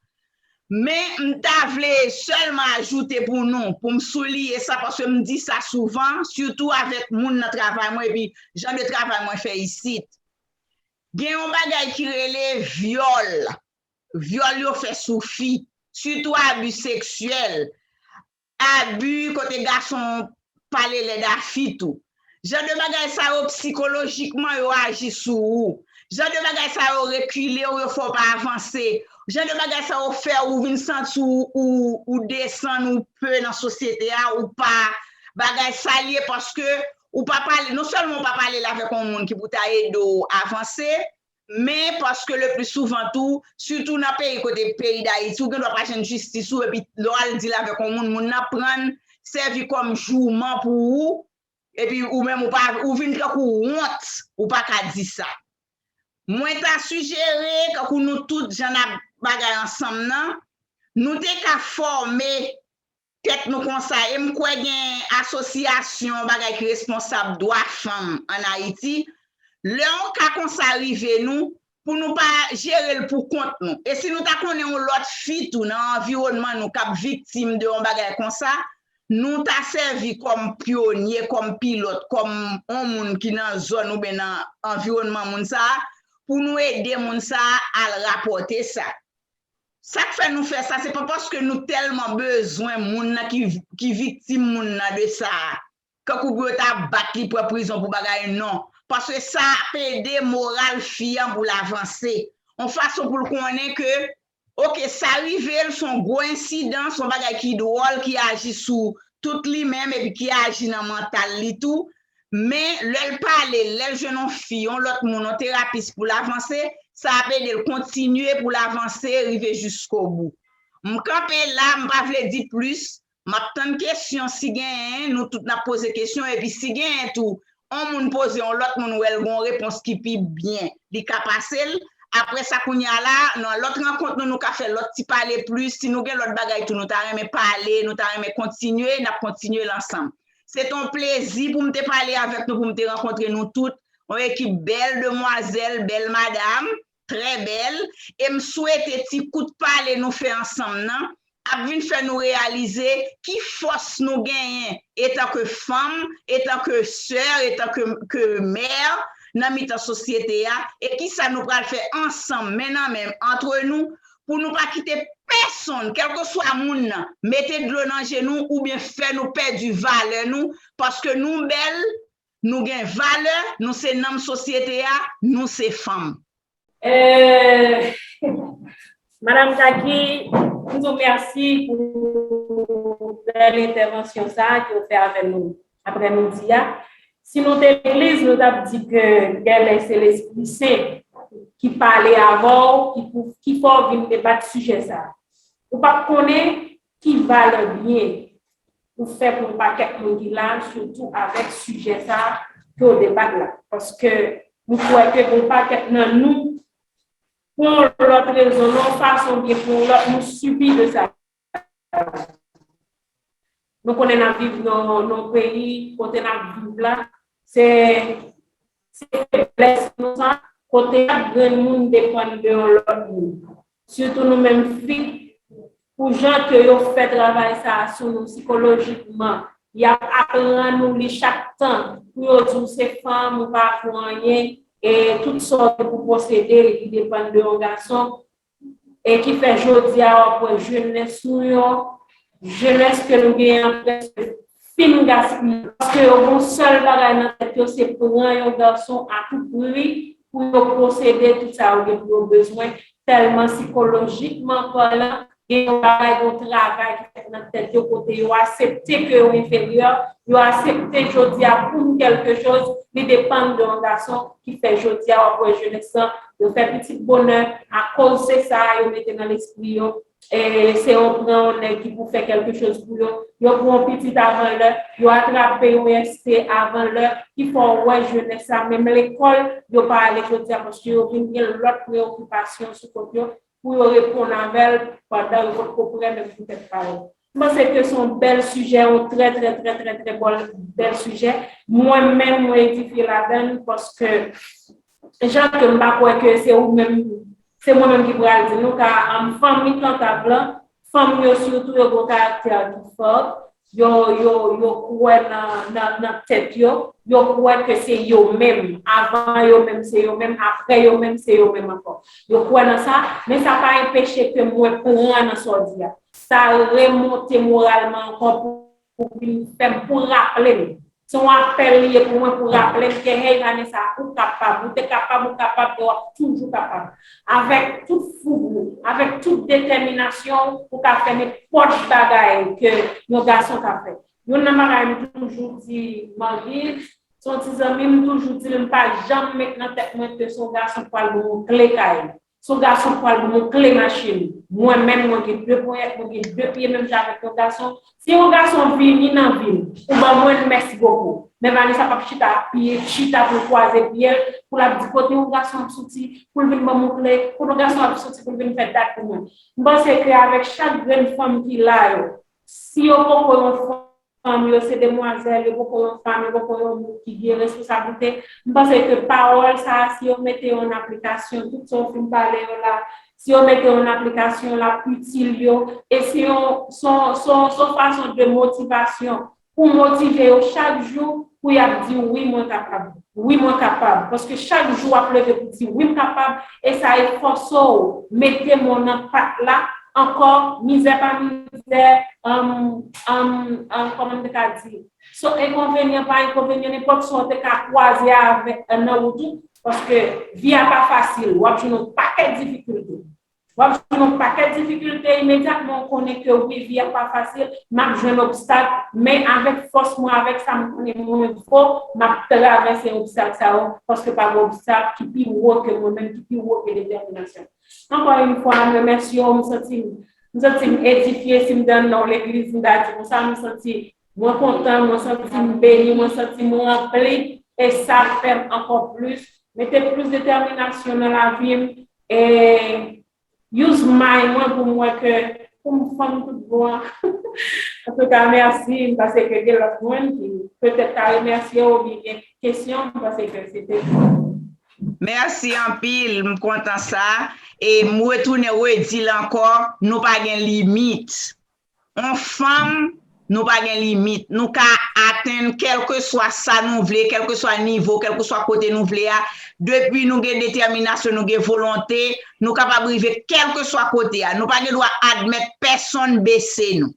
Men m ta vle sèlman ajoute pou nou, pou m souliye sa, paske m di sa souvan, sitou avèk moun nan travay mwen, epi jan de travay mwen fè isit. Gen yon bagay ki rele vyòl. Vyòl yo fè sou fi, sitou abi seksyèl, abi kote gason pale lèd a fi tou. Jan de bagay sa yo, sikolojikman, yo aji sou ou. Jan de bagay sa yo rekile w, yo fè w pa avanse. Jan de bagay sa yo fè ou vin santi ou, ou, ou desann, ou pe nan sosyete a, ou pa bagay sa l ye, paske ou pa pale, non sèlman ou pa pale l avèk yon moun ki pou ta ede w avanse, men paske le pli souvan tou, sitou nan peyi kote peyi Dayiti, ou gen dwa pa jwenn jistis ou, epi lè w al di l avèk yon moun, moun nan pran l sèvi kòm jouman pou ou, epi ou menm ou pa, ou vin tankou wont, ou pa ka di sa. Mwen ta sijere, tankou nou tout, jan n ap bagay ansanm nan, nou te ka fòme tèt nou konsa, e m kwè gen asosyasyon, bagay ki responsab dwa fanm ann Ayiti, lè yon ka konsa rive nou, pou nou pa jere l pou kont nou. E si nou ta konnen yon lòt fi tou nan anviwònman nou k ap viktim de yon bagay konsa, nou ta sèvi kòm pyonye, kòm pilòt, kòm yon moun ki nan zòn oubyen nan anviwònman moun sa a, pou nou ede moun sa a al rapòte sa. Sa k fè nou fè sa, se pa paske nou tèlman bezwen moun nan ki, ki viktim moun nan de sa a, kankou pou yo ta bat li, pran prizon pou bagay, non. Paske sa ap ede moral fi an pou l avanse. Yon fason pou l konnen ke, oke, sa rive l, se yon gwo ensidan, se yon bagay ki dwòl, ki aji sou tout li menm, epi ki aji nan mantal li tou. Men, lè l pale, lè l jwenn yon fi, yon lòt moun, yon terapis pou l avanse, sa ap ede l kontinye pou l avanse, rive jiskobou. M kanpe la, m pa vle di plis, m ap tann kesyon si genyen, nou tout n ap poze kesyon, epi si genyen tou, yon moun poze yon lòt moun, wè l gen yon repons ki pi byen, li ka pase l. Apre sa, kounye a la, nan lòt rankont nou, nou ka fè lòt ti pale plis. Si nou gen lòt bagay tou, nou ta renmen pale, nou ta renmen kontinye, n ap kontinye l ansanm. Se te yon plezi pou m te pale avèk nou, pou m te rankontre nou tout. Yon ekip bèl demwazèl, bèl madam, trè bèl. E m swete ti kout pale nou fè ansanm nan ap vin fè nou reyalize ki fòs nou genyen etanke fanm, etanke sè, etanke ke mè nan mitan sosyete a, e kisa nou pral fè ansanm, men nan men, antre nou, pou nou pa kite pèsonn, kèlkeswa moun nan, mete dlo nan je nou oubyen fè nou pèdi valè nou, paske nou bèl, nou gen valè, nou se nanm sosyete a, nou se fanm. Euh, Madam Jackie, m di w mèsi pou bèl entèvansyon sa a ke w fè avè nou aprèmidi a. Si nou te legliz, nou t ap di ke genlè se Lespri Sen ki pale avè w, ki pou, ki fè w vin debat sijè sa a. Ou p ap konnen ki valè byen ou fè pou yon pakèt moun ki la, sitou avèk sijè sa a ke w debat la. Paske nou kwè ke yon pakèt nan nou, pou yon lòt rezon, nan yon fason oubyen pou yon lòt, nou sibi de sa. Nou konnen n ap viv nan yon peyi kote n ap viv la, se se feblès nou sa, kote chak grenn moun depann de yon lòt moun. Sitou nou menm fi, pou jan ke yo fè travay sa a sou nou sikolojikman, y ap aprann ou li chak tan pou yo di w se fanm, ou pa vo anyen, e tout sa w gen pou posede, li depann de yon gason. E ki fè jodi a w ap wè jenès nou yo, jenès ke nou genyen an prèske fin gaspiye. Paske yo gen yon sèl bagay nan tèt yo, se pran yon gason a tout pri pou yo posede tout sa yo gen pou yo bezwen. Tèlman sikolojikman palan, gen yon bagay, gen yon travay ki fèt nan tèt yo kote yo aksepte ke yo enferyè, yo aksepte jodi a pou m kèlke choz, li depann de yon gason ki fè jodi a w ap wè jenès lan, yo fè pitit bonè, akoz se sa yo mete nan lespri yo. E se yon pran yon nèg ki pou fè kèlke choz pou yo. Yo pran yon pitit avan lè, yo atrape yon S T avan lè, ki fè w wè jenès la, menm lekòl, yo pa ale jodi a paske yo vin gen lòt preyokipasyon sou kont yo pou yo reponn avè l pandan yo potko prè menm pou tèt pa yo. M panse ke se yon bèl sijè, yon trè, trè, trè, trè, trè bèl, bèl sijè. Mwen menm, mwen edifye ladan l paske jan ke m pa kwè ke se ou menm, se mwen menm ki pral di nou, ka um, fanm Mitan Tab lan, fanm yo sitou yo gen karaktè ki fò, yo yo yo kwè nan nan nan tèt yo, yo kwè ke se yo menm, avan yo menm se yo menm, aprè yo menm se yo menm ankò. Yo kwè nan sa, men sa pa enpeche ke mwen pran nan sa w di a. Sa remonte moralman ankò pou pou vin fè m, pou raple m. Se yon apèl li ye pou mwen pou raple m ke hey Vanessa, ou kapab, ou te kapab, ou kapab e w ap toujou kapab. Avèk tout foug ou, avèk tout detèminasyon ou, ou ka fè nenpòt bagay ke yon gason ka fè. Youn nan bagay m toujou di Marguerite, se yon ti zanmi m, m toujou di l m pa janm met nan tèt mwen ke se yon gason k pral ban m yon kle kay. Se yon gason k pral ban m yon kle machin. Mwen menm, mwen gen de ponyèt, mwen gen de pye menm jan avèk yon gason. Si yon gason vini nan vi m, ou ban mwen l, mèsi bokou. Men Vanessa p ap chita ap pye, chita pou l kwaze pye l, pou l ap di kote yon gason ap soti, pou l vin ban m yon kle, kote yon gason ap soti pou l vin fè dat pou mwen. M panse ke avèk chak grenn fanm ki la yo, si yo poko yon fanm, fanm yo se demwazèl, yo poko yon fanm, yo poko yon moun ki gen responsablite. M panse ke pawòl sa a, si yo mete yo an aplikasyon, tout sa w fin pale yo la, si yo mete yo an aplikasyon, l ap itil yo, e se yon, se yon, se yon, se yon fason de motivasyon pou motive yo chak jou, pou y ap di, wi, mwen kapab, wi, mwen kapab. Paske chak jou w ap leve pou di, wi, m kapab, e sa e fòse w mete men w nan pat la, ankò, mizè pa mizè, um, um, um, kòman m te ka di, so enkonvenyan pa enkonvenyan, nenpòt sa w te ka kwaze avèk nan wout ou, paske vi a pa fasil, w ap jwenn yon pakèt difikilte. W ap jwenn yon pakèt difikilte, imedyatman w konnen ke wi, vi a pa fasil, m ap jwenn obstak, men avèk fòs mwen, avèk sa m konnen mwen vo, m ap travèse obstak sa yo, paske pa gen obstak ki pi wo ke mwen menm, ki pi wo ke detèminasyon. Ankò yon fwa, m remèsye w, m santi m, m santi m edifye, si m te nan yon legliz, m ta di konsa, m santi mwen kontan, mwen santi m beni, mwen santi m ranpli, e sa fè m ankò plis, mete plis detèminasyon nan lavi m, e use mind mwen pou m wè ke pou m fanm tout bon an. Antouka, mèsi, m panse ke gen lòt moun ki petèt ka remèsye w oubyen gen kesyon, m panse ke se te. Mèsi anpil, m kontan sa. E m retounen redi l ankò, nou pa gen limit. On fanm, Nou pa gen limit. Nou ka atenn kèlkeswa sa nou vle, kèlkeswa nivo, kèlkeswa kote nou vle a. Depi nou gen detèminasyon, nou gen volonte, nou kapab rive kèlkeswa kote a. Nou pa gen dwa admèt pèsonn bese nou.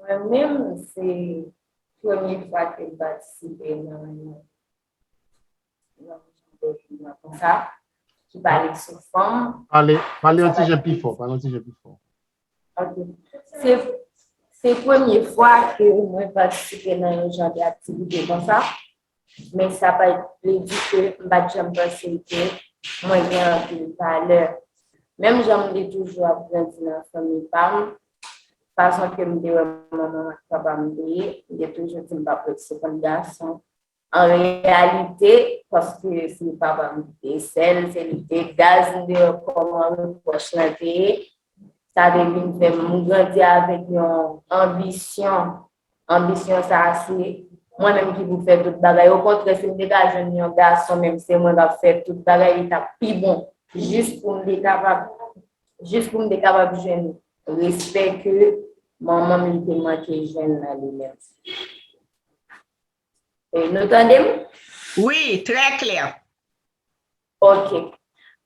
Mwen menm, se premye fwa ke m patisipe nan yon, yon jan de evènman konsa, ki pale sou fanm. Pale, pale yon ti jan pi fò, pale yon ti jan pi fò. Ok. Se, se premye fwa ke mwen patisipe nan yon jan de aktivite konsa. Men sa pa vle di ke m pa t janm panse ke mwen gen anpil valè. Menm jan m te toujou ap grandi nan fanmi pa m, fason ke m te wè manman m ak papa m te ye, m te toujou di m p ap ret sou kont gason. An reyalite, paske se papa m ki te sèl, se li ki te gaz m te wè kòman repwòch lan te ye. Sa te vin fè m grandi avèk yon anbisyon. Anbisyon sa a se mwen menm ki pou fè tout bagay. Okontrè, si m te ka jwenn yon gason, menm se mwen k ap fè tout bagay, li t ap pi bon. Jis pou m te kapab, jis pou m te kapab jwenn respè ke manman m li te manke jwenn nan li menm. E, nou tande m? Wi, trè klè. Ok.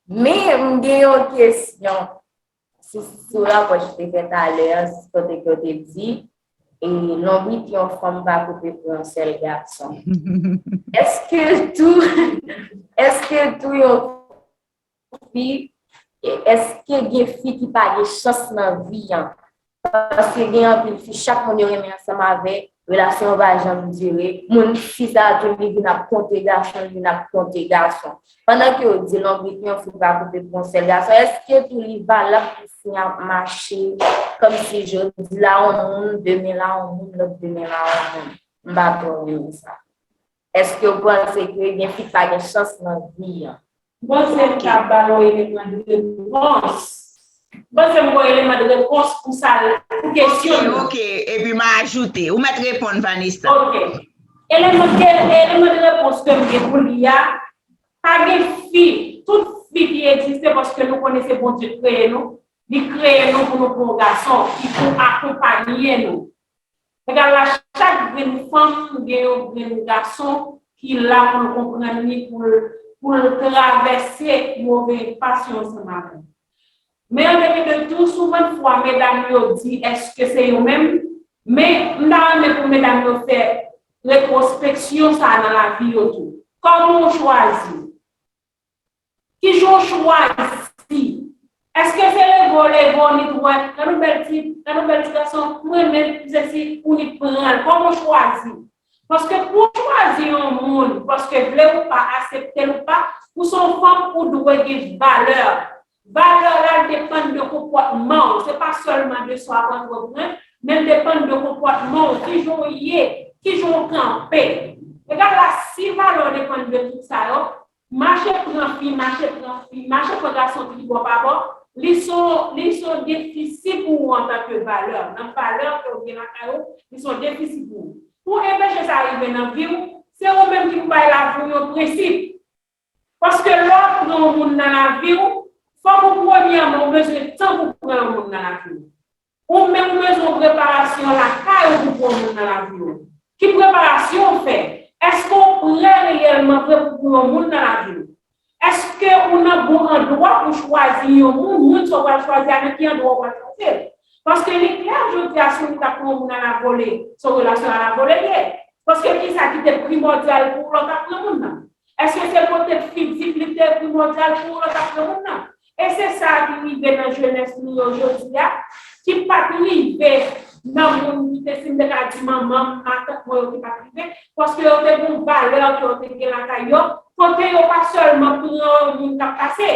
Men, m gen yon kesyon. Sou, sou rapò ki te fè talè a, kote ke w te di, e, lonbrit yon fanm pa koupe pou yon sèl gason. Èske tou, èske tou yon fi, èske gen fi ki pa gen chans nan vi an? Paske gen anpil fi, chak moun yo renmen ansanm avèk, relasyon an pa janm dire. Moun fi sa a tou li vin ap konte gason, li vin ap konte gason. Pandan ke yo di lonbrit yon fi pa koupe pou yon sèl gason, èske tou li valab pou fi an ap mache kòmsi jodi la yon moun, demen la yon moun, lòt demen la yon moun? M pa twò renmen sa. Èske w panse ke gen fi k pa gen chans nan vi an? M panse m ka ba l yon eleman de repons. M panse m gen yon eleman de repons pou sa, pou kesyon nan. Ok, epi m a ajoute. Ou mèt reponn, Vanessa. Ok. Eleman de, eleman de repons ke m gen pou li a, pa gen fi, tout fi ki egziste, paske nou konnen se Bondye k kreye nou, li kreye nou pou nou pran yon gason ki pou akonpaye nou. Egal la, chak grenn fanm gen yon grenn gason ki la pou l konprann li, pou l, pou l travèse move pas yo ansanm avè l. Men an demi de tou, souvan fwa medam yo di èske se yo menm, men m ta renmen pou medam yo fè retwospeksyon sa a nan lavi yo tou. Kòman w chwazi? Kijan w chwazi? Èske se leve w leve w nit wè, gad yon bèl ti, gad yon bèl ti gason, m renmen l, m sesi, ou nit pran l? Kòman w chwazi? Paske pou w chwazi yon moun, paske vle ou pa, aksepte l ou pa, ou se yon fanm, ou dwe gen valè. Valè la depann de konpòtman w. Se pa sèlman de sa w ap antreprann, men l depann de konpòtman w. Kijan w ye, kijan w kanpe. Egal la, si valè w depann de tout sa yo, mache pran fi, mache pran fi, mache pran gason tribò pa bò, li se yon, li se yon defisi pou ou antanke valè. Nan valè ke w gen lakay ou, li se yon defisi pou ou. Pou enpeche sa rive nan vi w, se ou menm ki pou bay lavi w yon prensip. Paske lè w ap pran yon moun nan lavi w, fòk ou premyèman ou bezwen tan pou pran yon moun nan lavi w. Ou menm ou bezwen yon preparasyon lakay ou pou pran yon moun nan lavi w. Ki preparasyon w fè? Èske w prè reyèlman prè pou pran yon moun nan lavi w? Èske ou nan bon andwa pou chwazi yon moun? Moun sa w pral chwazi a, nan ki andwa w pral chwazi l? Paske li klè jodi a, si w ta pran yon moun alavole, se yon relasyon alavole l ye. Paske kisa ki te primòdyal pou w lè w t ap pran moun nan? Èske se pote fizik li te primòdyal pou w lè w t ap pran moun nan? E se sa ki rive nan jenès nou yo jodi a, ki pa t rive nan moun ki te, si m te ka di manman m, matant mwen yo ki pa t rive, paske yo te gen yon valè ke yo te gen lakay yo, kote yo pa sèlman pran yon moun k ap pase.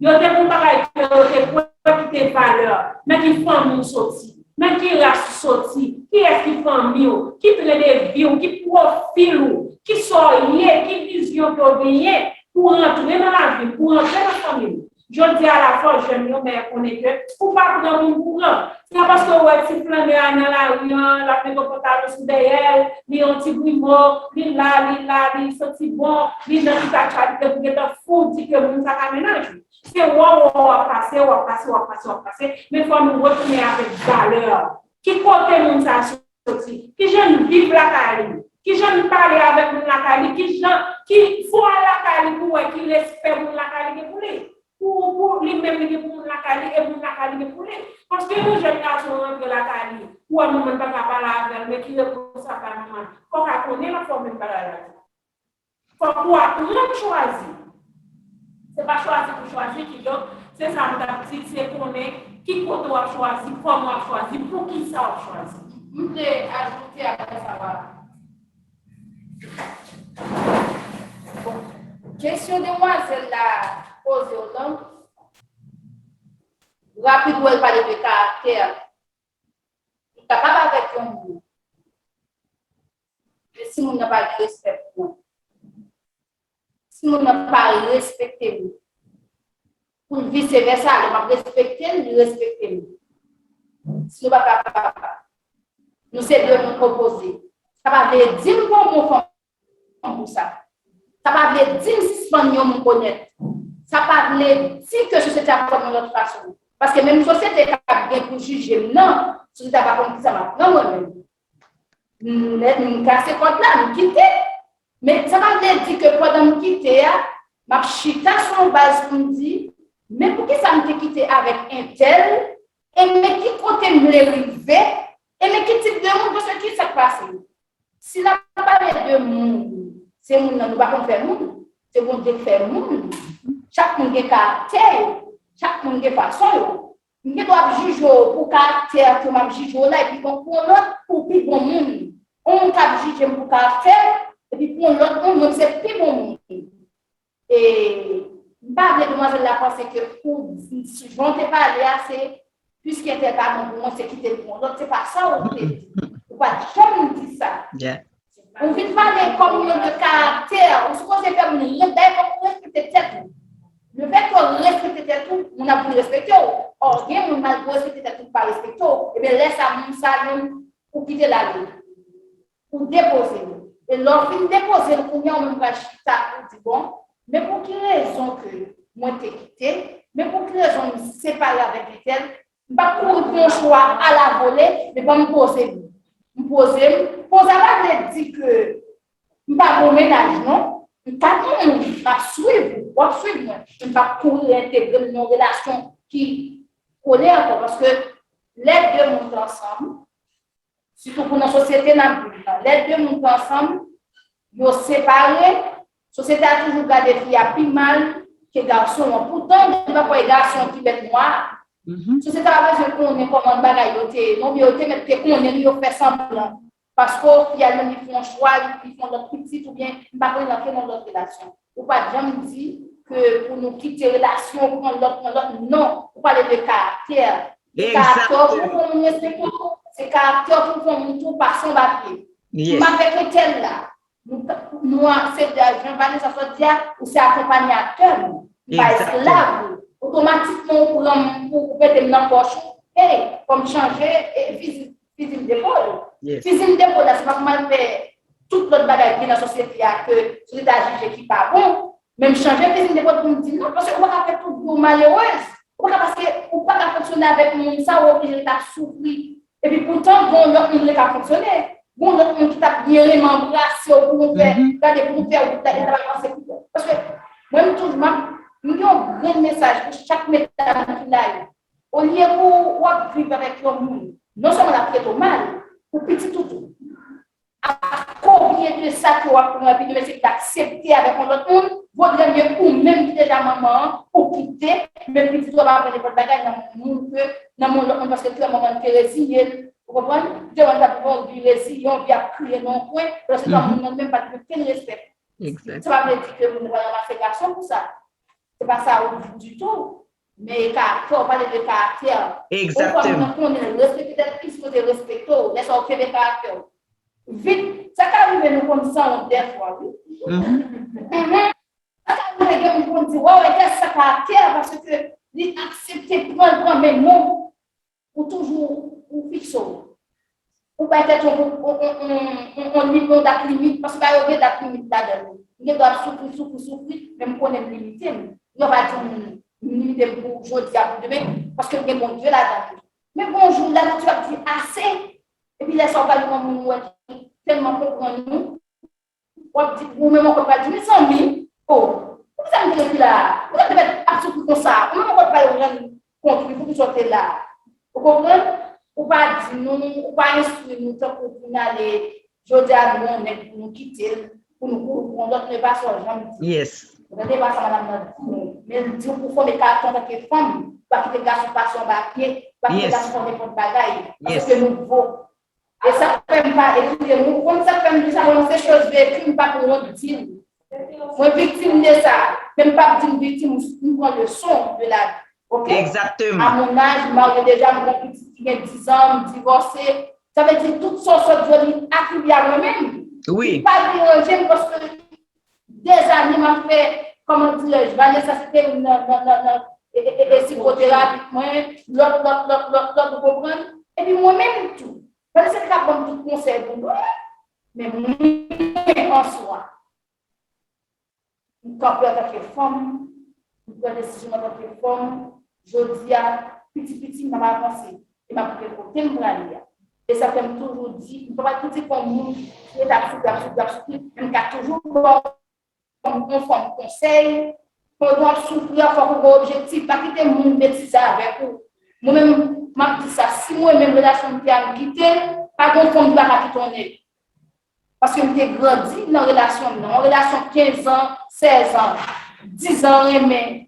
Yo te gen yon bagay ke yo te kwè ki te valè. Men ki fanmi w soti. Men ki ras ou soti, kiyès ki fanmi w, ki tren de vi w, ki pwofil ou, kisa w ye, ki vizyon ke w genyen pou w rantre nan lavi m, pou w rantre nan fanmi m. Jodi a la fò jèn yo, men konnen ke ou pa pran moun pou pran. Se pa paske w wè ti flannè a nan lari an, l ap mete yon pantalon sou dèyè l, li yon ti grimo, li la, li la, li santi bon, li nan tout aktyalite pou gentan fou di ke moun sa ka mennaj ou. Se wè w ap pase, w ap pase, w ap pase, w ap pase, men fò nou retounen avèk valè. Ki kote moun sa a soti? Ki jan l viv lakay li? Ki jan l pale avèk moun lakay li? Ki jan, ki fwa lakay li pou wè ki respè moun lakay li gen pou li? Pou, pou li menm li gen pou moun lakay li e moun lakay li gen pou li. Paske yon jèn gason rantre lakay li, ou wè manman l pa ka pale avè l, men ki repons l ap bay manman l? Fò w ka konnen lè fò w menm bagay la. Fòk ou aprann chwazi. Se pa chwazi pou chwazi, kidonk, se sa m t ap di, se konnen ki kote w ap chwazi, kòman w ap chwazi, pou ki sa w ap chwazi. M vle ajoute apre sa, w ap. Bon, kesyon demwazèl la poze w lan, rapid, wè l pale de karaktè. Li kapab avèk yon moun. Men si moun nan pa gen respè pou mwen, si moun nan pa respekte m, pou l vise vèsa, lè m ap respekte l, li respekte m. Si nou pa kapab, nou se de moun opoze. Sa pa vle di m pran yon fanm pou sa. Sa pa vle di m sispann yon moun onèt. Sa pa vle di ke sosyete ap fè m yon lòt fason. Paske menm sosyete k ap gen pou jije m nan, sosyete a pa konn kisa m ap pran mwen menm. M, m kase kòd la, m kite. Men sa pa vle di ke pandan m kite a, m ap chita sou yon baz pou m di, men poukisa m te kite avèk entèl, e men ki kote m vle rive, e men ki tip de moun, paske ki sa k pase? Si n ap pale de moun, se moun nan, nou pa konn fè moun, se Bondye k fè moun. Chak moun gen karaktè yo, chak moun gen fason yo. M gen dwa ap jije w pou karaktè ke m ap jije w la, epi gon pou yon lòt, ou pi bon moun. Yon moun k ap jije m pou karaktè, epi pou yon lòt moun, mwen se pi bon moun. E m pa vle demwazèl la panse ke pou jan w te pale a, se piske entèl pa bon pou mwen, se kite l pou yon lòt. Se pa sa ou te di. Ou pa t janm di sa. Ou vin pale kòm yon moun de karaktè. Ou sipoze fè moun res-, dayè fòk ou respekte tèt ou. Lefètke w respekte tèt ou, moun ap vin respekte w. Ò, gen moun malgre w respekte tèt ou, pa respekte w. Ebyen, lè sa, moun sa menm, ou kite l ale. Ou depoze l. E lè w fin depoze l, kounye a ou menm pral chita, ou di, bon, men pou ki rezon ke mwen te kite, men pou ki rezon m separe avèk entèl, m p ap kouri pran yon chwa alavole, men ban m poze m. M poze m. Poze a pa vle di ke m pa gen yon mennaj, non. M pa gen yon moun, m ap swiv ou, w ap swiv mwen. Men m p ap kouri entegre m nan yon relasyon ki kole ankò, paske lè de moun t ansanm, sitou pou nan sosyete n ap viv la. Lè de moun ki ansanm, yo separe, sosyete a toujou gade fi a pi mal ke gason an. Poutan, gen pafwa e gason ki bèt nwa. Sosyete a pa bezwen konnen kòman bagay yo te ye, non, men yo te mèt te konnen li, yo fè sanblan. Paske fi a li menm li fè yon chwa, li, li fè yon lòt pitit, oubyen m pa konnen nan ki yon lòt relasyon. Ou pa t janm di ke pou nou kite relasyon, pran lòt, pran lòt. Non, ou pale de karaktè. Se karaktè w pou fè moun respekte w, se karaktè w pou fè moun tou pase anba pye. M avèk entèl la, nou, nou a, se jan Vanessa sot di a, ou se akonpanyatè m, m pa esklav ou. Otomatikman ou pran m pou ou mete m nan pòch ou, hey, fò m chanje, e, fizi, fizi m depo l. Fizi m depo l la, se pa pou m al fè tout lòt bagay ki gen nan sosyete a ke sosyete a jije ki pa bon, men m chanje fizi m depo l pou m di non, paske ou pa ka fè tout vi w malerèz. Ou pa ka, paske ou pa ka fonksyone avèk moun sa, ou oblije ret ap soufri. Epi poutan, gen yon lòt moun ki ka fonksyone. Gen yon lòt moun ki t ap byen renmen anbrase w pou nou fè, gade, pou nou fè wout la, e sa va avanse pito. Paske mwen, m toujou, m ap, m gen yon grenn mesaj pou chak medam ki la yo. Olye pou w ap viv avèk yon moun, non sèlman l ap trete w mal, pou pitit ou tou. Akoz de sa ke w ap pran, epi demen se ki t aksepte avèk yon lòt moun, vodre mye ou menm ki deja manman an, ou kite, men pitit ou ap aprann nenpòt bagay nan moun ke, nan moun lòt moun, paske trè manman te reziye l, ou konprann? Te wè l t ap viv yon vi reziye, yon vi ap kriye nan yon kwen, pandan se tan moun nan menm pa t gen okenn respè. Se pa vle di ke moun nan pral ranmase gason pou sa. Se pa sa ou di ditou. Men e karaktè, ou pale de karaktè. Yon fwa moun nan konnen l respekte tèt li, li sipoze respekte w. Lè sa w kenbe karaktè w. Vit, sa ka rive nou konn sanwont dèfwa, wi. Sa ka rive gen moun konn di, waw, entèl sa karaktè, paske li aksepte pran l, pran men non. Ou toujou, ou fikse w. Ou bay tèt ou yon, yon, yon, yon, yon, yon limit, yon dat limit, paske bagay yo gen dat limit ladan l. M gen dwa ap soufri, soufri, soufri, men m konnen m limite m. Yo pa di m, m limite m pou jodi a, pou demen, paske m gen Bondye ladan tou. Men gon jou, lanati ap di ase, epi lè sa w pral yon moun ou wè ki tèlman konprann ou, w ap di, ou menm ankò pral di, mezanmi, o, poukisa m te ret la? Poukisa m te mèt ap soufri konsa? Ou menm ankò pral rann kont, wi, poukisa w te la? Ou konprann? Ou pa di nou, ou pa enstwi nou tankou pou n ale, jodi a nou yon nèg pou nou kite l, pou nou kouri pou yon lòt, men pa sa w janm di. Yes. Ou tande pa sa madanm nan di nou, men l di w pou fòme karaktè antanke fanm, pa kite gason pase anba pye, pa kite gason fè nenpòt bagay, paske nou gwo. E sa k fè m pa, e koute m, ou konn sa k fè m di sa, mwen se choz veki, m pa pou wont di l. Mwen viktim de sa, men m p ap di m viktim, m pran leson de lavi. Oke? Egzakteman. A mon âge, m marye deja, m gen pitit ki gen diz an, m divòse. Sa vle di tout sa w sot di yo, li atribye a mwen menm. Wi. Li pa deranje m paske dèzane m ap fè, kòman dirèj, Vanessa site youn nan, nan, nan, nan e, e, e, e psikoterapi mwen, lòt, lòt, lòt, lòt, lòt, ou konprann? Epi mwen menm tou. Vanessa te ka ban m tout konsèy pou mwen, men mwen an swa, m kanpe antanke fanm, m pran desizyon antanke fanm, jodi a, piti piti, m ap avanse, e m ap rive kote m prale a. E sa fè m toujou di, m pa pral kritike yon moun ki ret ap soufri, ap soufri, ap soufri, men m ka toujou ba w yon fanm konsèy, pandan w ap soufri a, fòk ou gen objektif, pa kite moun betize avèk ou. Mwen menm, m ap di sa, si mwen menm relasyon m te a m kite l, pa gen yon fanm ki pa ka kite yon nèg. Paske m te grandi nan relasyon m nan. Yon relasyon kenz an, sèz an, diz an renmen,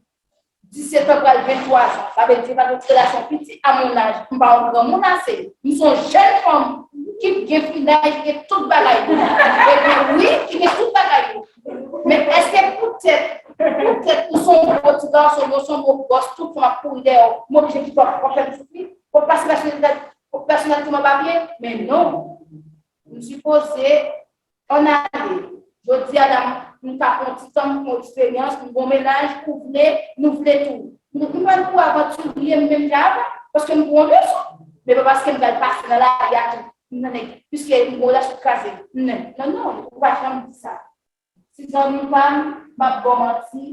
disèt an pral venntwa an. Sa vle di, pa gen relasyon piti a mon âge. M pa yon granmoun ase. M se yon jèn fanm ki gen finaj, ki gen tout bagay. Ebyen, wi, ki gen tout bagay. Men èske poutèt, poutèt ou se yon gwo ti gason, ou se yon gwo bòs, tout fanm ap kouri dèyè w, m oblije kite w ap fè m soufri? Ou pase pèsonalite, pèsonalite m anba pye? Men non. M sipoze ann ale. Jodi a la, m ka pran ti tan, m pran eksperyans, m gon mennaj, ou vle, nou vle tou. Nou, nou pral pou avantirye, m menm jan avè w, paske m pran yon leson. Men pa paske m pral pase nan lari a tou, m nan nèg, piske m gon relasyon kraze. Non, non, non, ou pa janm di sa. Ti zanmi pa m, m ap ba w manti,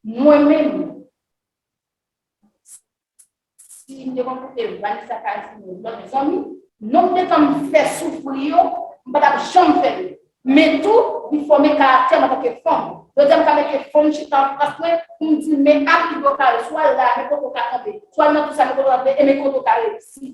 mwen menm, si m te konn koute Vanessa Casino, lòt zanmi, nonm de tan m fè soufri yo, m pa t ap janm fè yo. Men tou, li fòme karaktè m antanke fanm. Jodi a, m ka mete fanm chita anfas mwen, pou m di, men a pi bò kare, swa l la, men kote w ka kanpe, swa l nan tou sa, men kote w ka kanpe, e men kote w ka reyisi.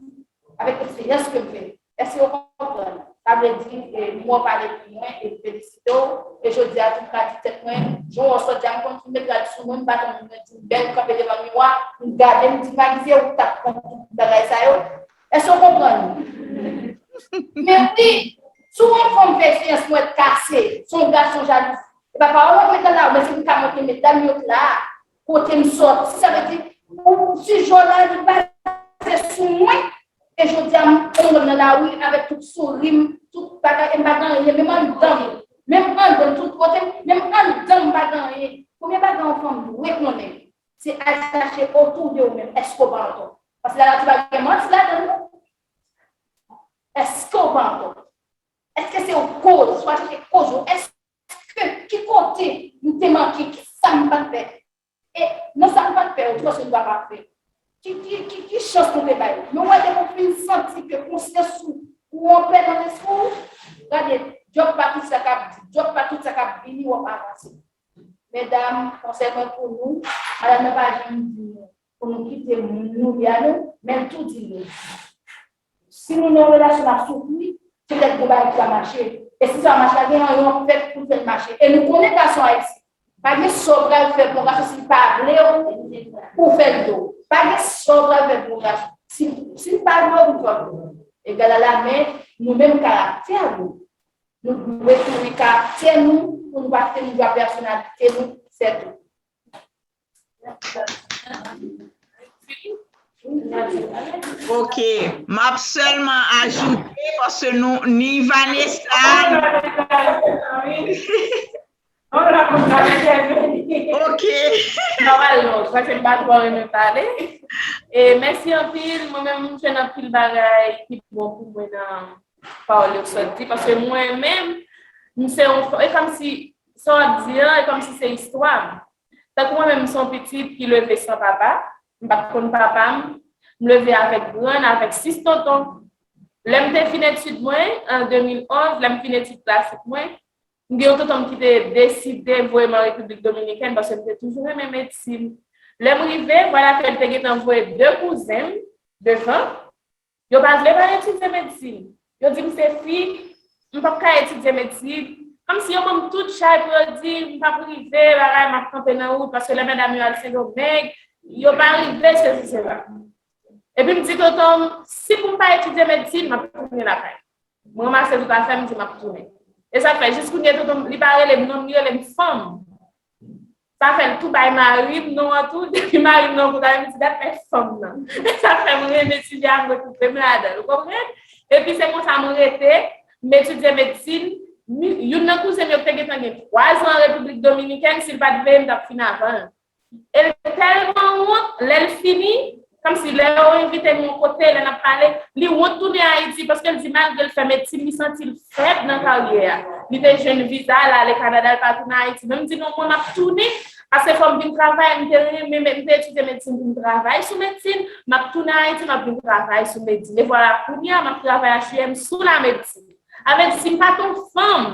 Avèk eksperyans ke m fè. Èske w konprann? Sa vle di, e, m wè w pale pou mwen e m felisite w. E jodi a tou m ka di tèt mwen, jan w wè w sot di a, m konn ki met rad sou mwen, m pa tann moun di m bèl, m kanpe devan miwa, m gade m, m di, Magie, ou t ap pran tout bagay sa yo? Èske w konprann? Men wi, si w yon fanm fè eksperyans mwen kase, si w yon gason jalouzi, e pa pawòl w ap met nan lari, men se pou m ka monte medam yo la, kote m sòti. Sa vle di, ou, sijè w la, li baze sou mwen. E jodi a, m, m nan lari avèk tout souri m, tout bagay, e m pa gen anyen, menm anndan m, menm anndan m, tout kote m, menm anndan m, m pa gen anyen. Premye bagay yon fanm dwe konnen, se al chache otou de ou menm, èske w pa antò? Paske la, la, ti pa gen manti ladan l, non. Èske w pa antò? Èske se ou koz? Swa chache koz ou. Èske, ki kote m te manke? Ki sa m pa t fè? E nan sa m pa t fè, ou di paske m pa pafè. Ki, ki, ki, ki chans nou te bay? Men w wè, depi w fin santi ke konsyans ou, ou anpè nan lespri w, gade, djòb pa tout sa k ap di, djòb pa tout sa k ap vini, w ap avanse. Medam, konsèy mwen pou nou, madanm nan pa janm di nou pou nou kite moun nou ye a non, men l tou di nou, si nou nan yon relasyon n ap soufri, se petèt gon bagay ki pa mache. E si sa pa mache, pa gen anyen w ap fè pou fè l mache. E nou konnen gason ayisyen, pa gen sa w pral fè pou yon gason si l pa vle w, pou w fè l vle w. Pa gen sa w pral fè pou yon gason. Si, si l pa vle w, pou l fè l vle w. Egal a la, men nou menm karaktè nou. Nou dwe tounen karaktè nou, pou nou pa kite moun jwe ak pèsonalite nou, sètou. Ok, m ap sèlman ajoute, paske nou, ni Vanessa, ok. Nòmal non, paske m pa twò renmen pale. E mèsi anpil, mwen menm m jwenn anpil bagay ki bon pou mwen nan pawòl yo sot di, paske mwen menm, m se yon, e kòmsi, sa w ap di an, e kòmsi se istwa m. Tankou mwen menm, m se yon pitit ki leve san papa, m pa t konn papa m, m leve avèk grann, avèk sis tonton. Lè m te fin etid mwen, an de mil onz, lè m fin etid klasik mwen, m gen yon tonton m ki te deside voye m an Repiblik Dominikèn paske m te toujou renmen medsin. Lè m rive, vwala ke l te gentan voye de kouzen m devan. Yo pa vle m al etidye medsin. Yo di m se fi, m p ap ka etidye medsin. Kòmsi yo ban m tout chay pou yo di m p ap rive, bagay, m ap kanpe nan wout, paske lè medam yo al Sendomeng, yo pa rive, sesi, sela. Epi m di tonton m, si pou m pa etidye medsin, m ap tounen lakay. M ranmase tout afè m, di m ap tounen. E sa k fè, jis kounye a, tonton m, li pa rele m non, li rele m fanm. Sa fè l tou bay mari m non an tou. Depi mari m nan konn tande m di, "Gad fanm nan." Sa fè m renmen sijè a, m retwouve m ladan l, ou konprann? Epi se konsa m rete, m etidye medsin. Mi- Youn nan kouzen m yo ki te gentan gen twa zan an Repiblik Dominikèn, si l pa t veye m, m t ap fin avan l. E l tèlman wont, lè l fini, kòmsi lè yo envite m yon kote, lè n ap pale, li wont tounen Ayiti, paske l di malgre l fè medsin, li santi l fèb nan karyè a. Li te jwenn viza, l ale Kanada, l pa tounen Ayiti. Men m di, "Non, mwen, m ap tounen, paske fò m vin travay, m te renmen, m te etidye medsin pou m travay sou medsin, m ap tounen Ayiti, m ap vin travay sou medsin." E vwala, kounye a, m ap travay H U M sou la medsin. Sa vle di, si m pa t yon fanm,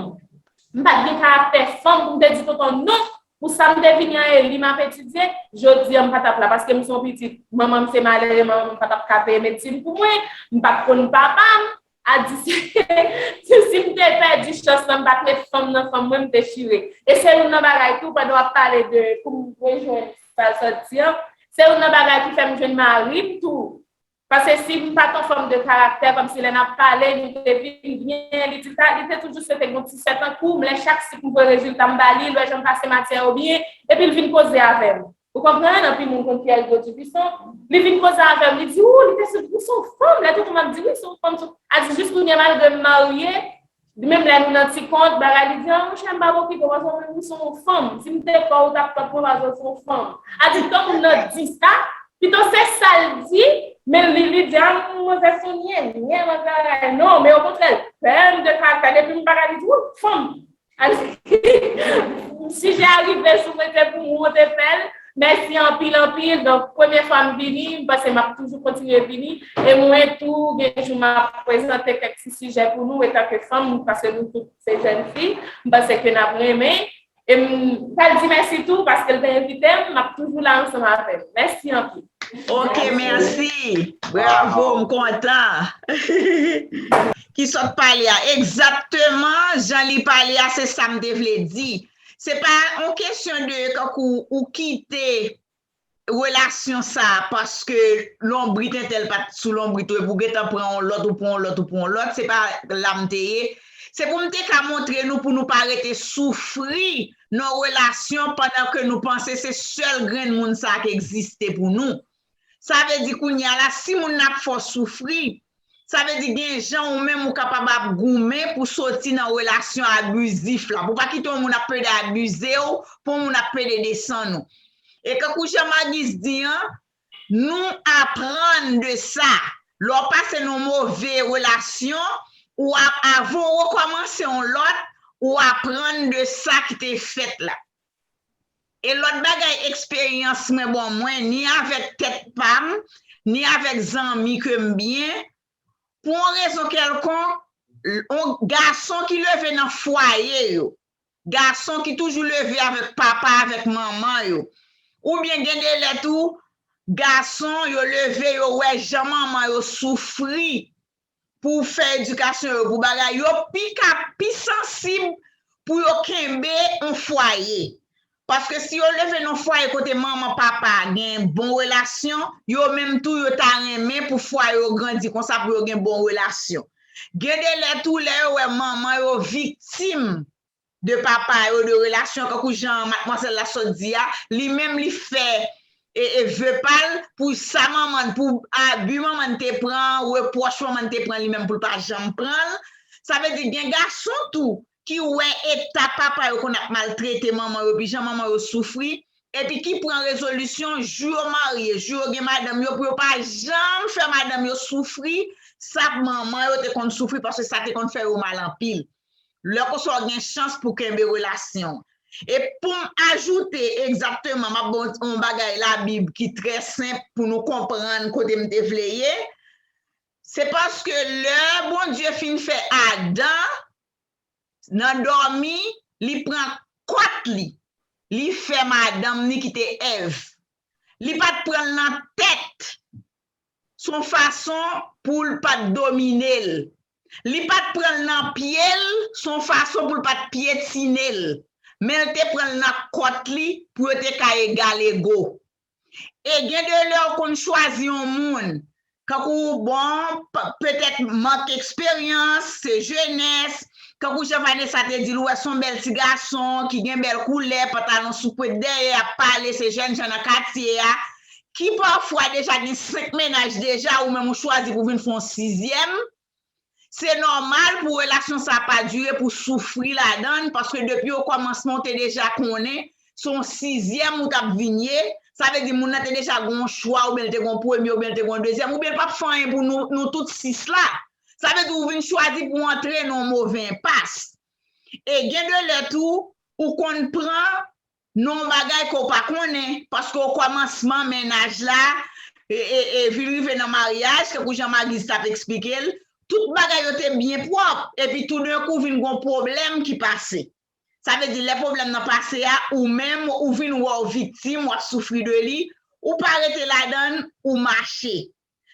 m pa t gen karaktè fanm pou m te di tonton non, pou sa m te vini an e li m ap etidye, jodi a m pa t ap la, paske m se yon pitit, manman m se malere, manman m pa t ap ka peye medsin pou mwen, m pa t konn papa m, a di se, si, si m te pèdi chans lan, m pa t met fanm nan fanm mwen, m te chire. E se youn nan bagay tou, pandan w ap pale de, pou m rejwenn sa l sot di an, se youn nan bagay ki fè m jwenn mari m tou. Paske si m pa t yon fanm de karaktè, kòmsi lè n ap pale, nou te vin byen, li di ta, li te toujou swete gen yon ti sè tankou m, lè chak sik m voye rezilta m ba li, l wè jan m pase matyè yo byen, epi l vin koze avè m. Ou konprann? Anpil moun konn kiyès Dodivison. Li vin koze avè m, li di, "Ou, li te sou, ou se yon fanm." Lè tonton m ap di, "Wi, se yon fanm." Se- A di, jis kounye a, malgre m marye, menm lè nou nan ti kont, bagay, li di, "Ah, monchè, m p ap okipe w, paske ou menm ou se yon fanm. Si m te pa w, ou t ap kont mwen, paske ou se yon fanm." A di, tan moun nan di sa, pito se sa l di, men li, li di, "Ah, manzè se yon nyenyen, manzè bagay." Non, men okontrè, l pè m de karaktè, depi m pa ka li di, "Ou, fanm." Sijè a rive sou mwen, se pou mwen te fè l. Mèsi anpil, anpil. Donk, premye fwa m vini, m panse m ap toujou kontinye vini. E mwen tou, gen jou m ap prezante kèk ti sijè pou nou, etanke fanm, paske nou tout se jèn fi. M panse ke n ap renmen. E m pral di mèsi tou, paske l te envite m, m ap toujou la ansanm avè l. Mèsi anpil. Ok, mèsi. Bravo, m kontan. Ki sot pale a. Egzakteman, jan li pale a, se sa m te vle di. Se pa yon kesyon de kankou ou kite relasyon sa a paske lonbrit entèl pa t sou lonbrit ou epi w gentan pran yon lòt, ou pran yon lòt, ou pran yon lòt. Se pa la m te ye. Se pou m te ka montre nou pou nou pa rete soufri nan relasyon pandan ke nou panse se sèl grenn moun sa a ki egziste pou nou. Sa vle di kounye a la, si moun nan ap fè w soufri, sa vle di gen jan ou menm ou kapab ap goumen pou soti nan relasyon abizif la. Pou pa kite yon moun ap plede abize w, pou yon moun ap plede desann ou. E kankou jan Magis di an, nou aprann de sa. Lè w pase nan move relasyon, ou ap, avan w rekòmanse yon lòt, ou aprann de sa ki te fèt la. E lòt bagay, eksperyans mwen bon mwen, ni avèk tèt pa m, ni avèk zanmi ke m byen, pou yon rezon kèlkonk, yon gason ki leve nan fwaye yo, gason ki toujou leve avèk papa, avèk manman yo, oubyen gen de lè tou, gason yo leve, yo wè jan manman yo soufri, pou fè edikasyon yo, pou bagay yo, pi ka, pi sansib pou yo kenbe yon fwaye. Paske si yo leve nan fwaye kote manman, papa gen bon relasyon, yo menm tou yo ta renmen pou fwaye yo grandi konsa, pou yo gen bon relasyon. Gen de lè tou, lè yo wè manman yo viktim de papa yo, de relasyon, kankou jan madmwazèl la sot di a, li menm li fè e, e ve pa l pou sa manman, pou abi manman te pran, repwòch manman te pran li menm pou l pa janm pran l. Sa vle di gen gason tou ki wè eta papa yo konn ap maltrete manman yo, epi jan manman yo soufri, epi ki pran rezolisyon, jou yo marye, jou yo gen madanm yo, pou yo pa janm fè madanm yo soufri sa manman yo te konn soufri, paske sa te konn fè yo mal anpil. Lè konsa w gen chans pou kenbe relasyon. E pou m ajoute egzakteman, m ap ba w yon bagay Labib ki trè senp pou nou konprann kote m te vle ye. Se paske lè Bondye fin fè Adan nan dòmi, li pran kòt li, li fè madanm ni ki te Èv. Li pa t pran l nan tèt, s on fason pou l pa t domine l. Li pa t pran l nan pye l, s on fason pou l pa t pyetine l. Men l te pran l nan kòt li pou yo te ka egal ego. E gen de lè w konn chwazi yon moun, kankou, bon, petèt mank eksperyans, se jenès, kankou jan Vanessa te di l, ou wè s on bèl ti gason ki gen bèl koulè, pantalon sou kwet dèyè, ap pale, se jèn jan nan katye a, ki pafwa deja gen senk mennaj deja, ou menm ou chwazi pou vin fè yon sizyèm. Se nòmal pou relasyon sa pa dire, pou soufri ladan l, paske depi okòmansman ou te deja konnen se yon sizyèm ou t ap vin ye. Sa vle di moun nan te deja gen yon chwa, oubyen l te gen yon premye, oubyen l te gen yon dezyèm, oubyen l p ap fè anyen pou nou, nou tout sis la. Sa vle di ou vin chwazi pou antre nan yon move enpas. E gen de lè tou, ou konn pran nan yon bagay ke w pa konnen, paske okòmansman mennaj la, e, e, e vin rive nan maryaj, tankou jan Magiz t ap eksplike l, tout bagay yo te byen pwòp, epi toudenkou vin gen yon pwoblèm ki pase. Sa vle di, lè pwoblèm nan pase a, ou menm, ou vin wè w viktim, w ap soufri de li, ou pa rete ladan l, ou mache.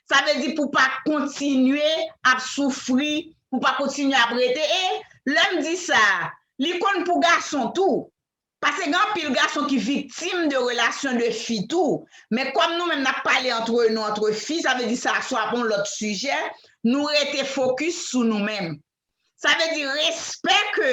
Sa vle di pou pa kontinye ap soufri, pou pa kontinye ap rete. E lè m di sa, li konn pou gason tou. Paske gen anpil gason ki viktim de relasyon de fi tou. Men kòm nou menm n ap pale antre nou, antre fi, sa vle di sa, sa ap yon lòt sijè, nou rete fokis sou nou menm. Sa vle di respè ke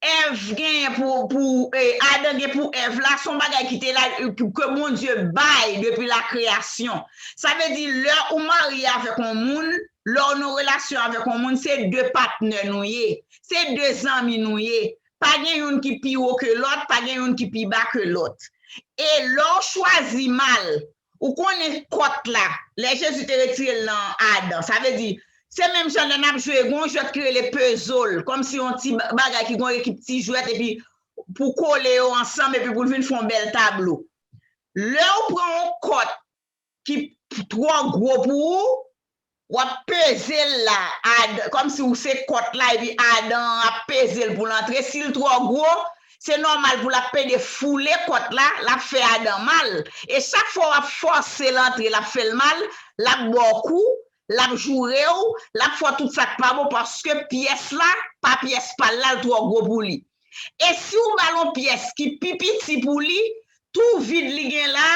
Èv genyen pou, pou, e, Adan gen pou Èv la, se yon bagay ki te la, e, ke Bondye bay depi la kreyasyon. Sa vle di, lè ou marye avèk yon moun, lè w nan relasyon avèk yon moun, se de patnè nou ye. Se de zanmi nou ye. Pa gen youn ki pi wo ke lòt, pa gen youn ki pi ba ke lòt. E lè w chwazi mal, ou konnen kòt la, lè Jezi te retire l nan Adan, sa vle di, se menm jan lè n ap jwe, gen yon jwèt ki rele puzzle, kòmsi yon ti ba-, bagay ki gen yon ekip ti jwèt, epi pou kole yo ansanm, epi pou l vin fè yon bèl tablo. Lè w pran yon kòt ki p-, twò gwo pou ou, w ap peze l la, Ad-, kòmsi ou se kòt la, epi Adan an ap peze l pou l antre. Si l twò gwo, se nòmal pou l ap pede foule kòt la, l ap fè Adan mal. E chak fwa w ap fòse l antre, l ap fè l mal, l ap ba w kou, l ap joure w, l ap fè w tout sa k pa bon, paske pyès la, pa pyès pa l la, l twò gwo pou li. E si w ba l yon pyès ki pi piti pou li, tou vid li gen la,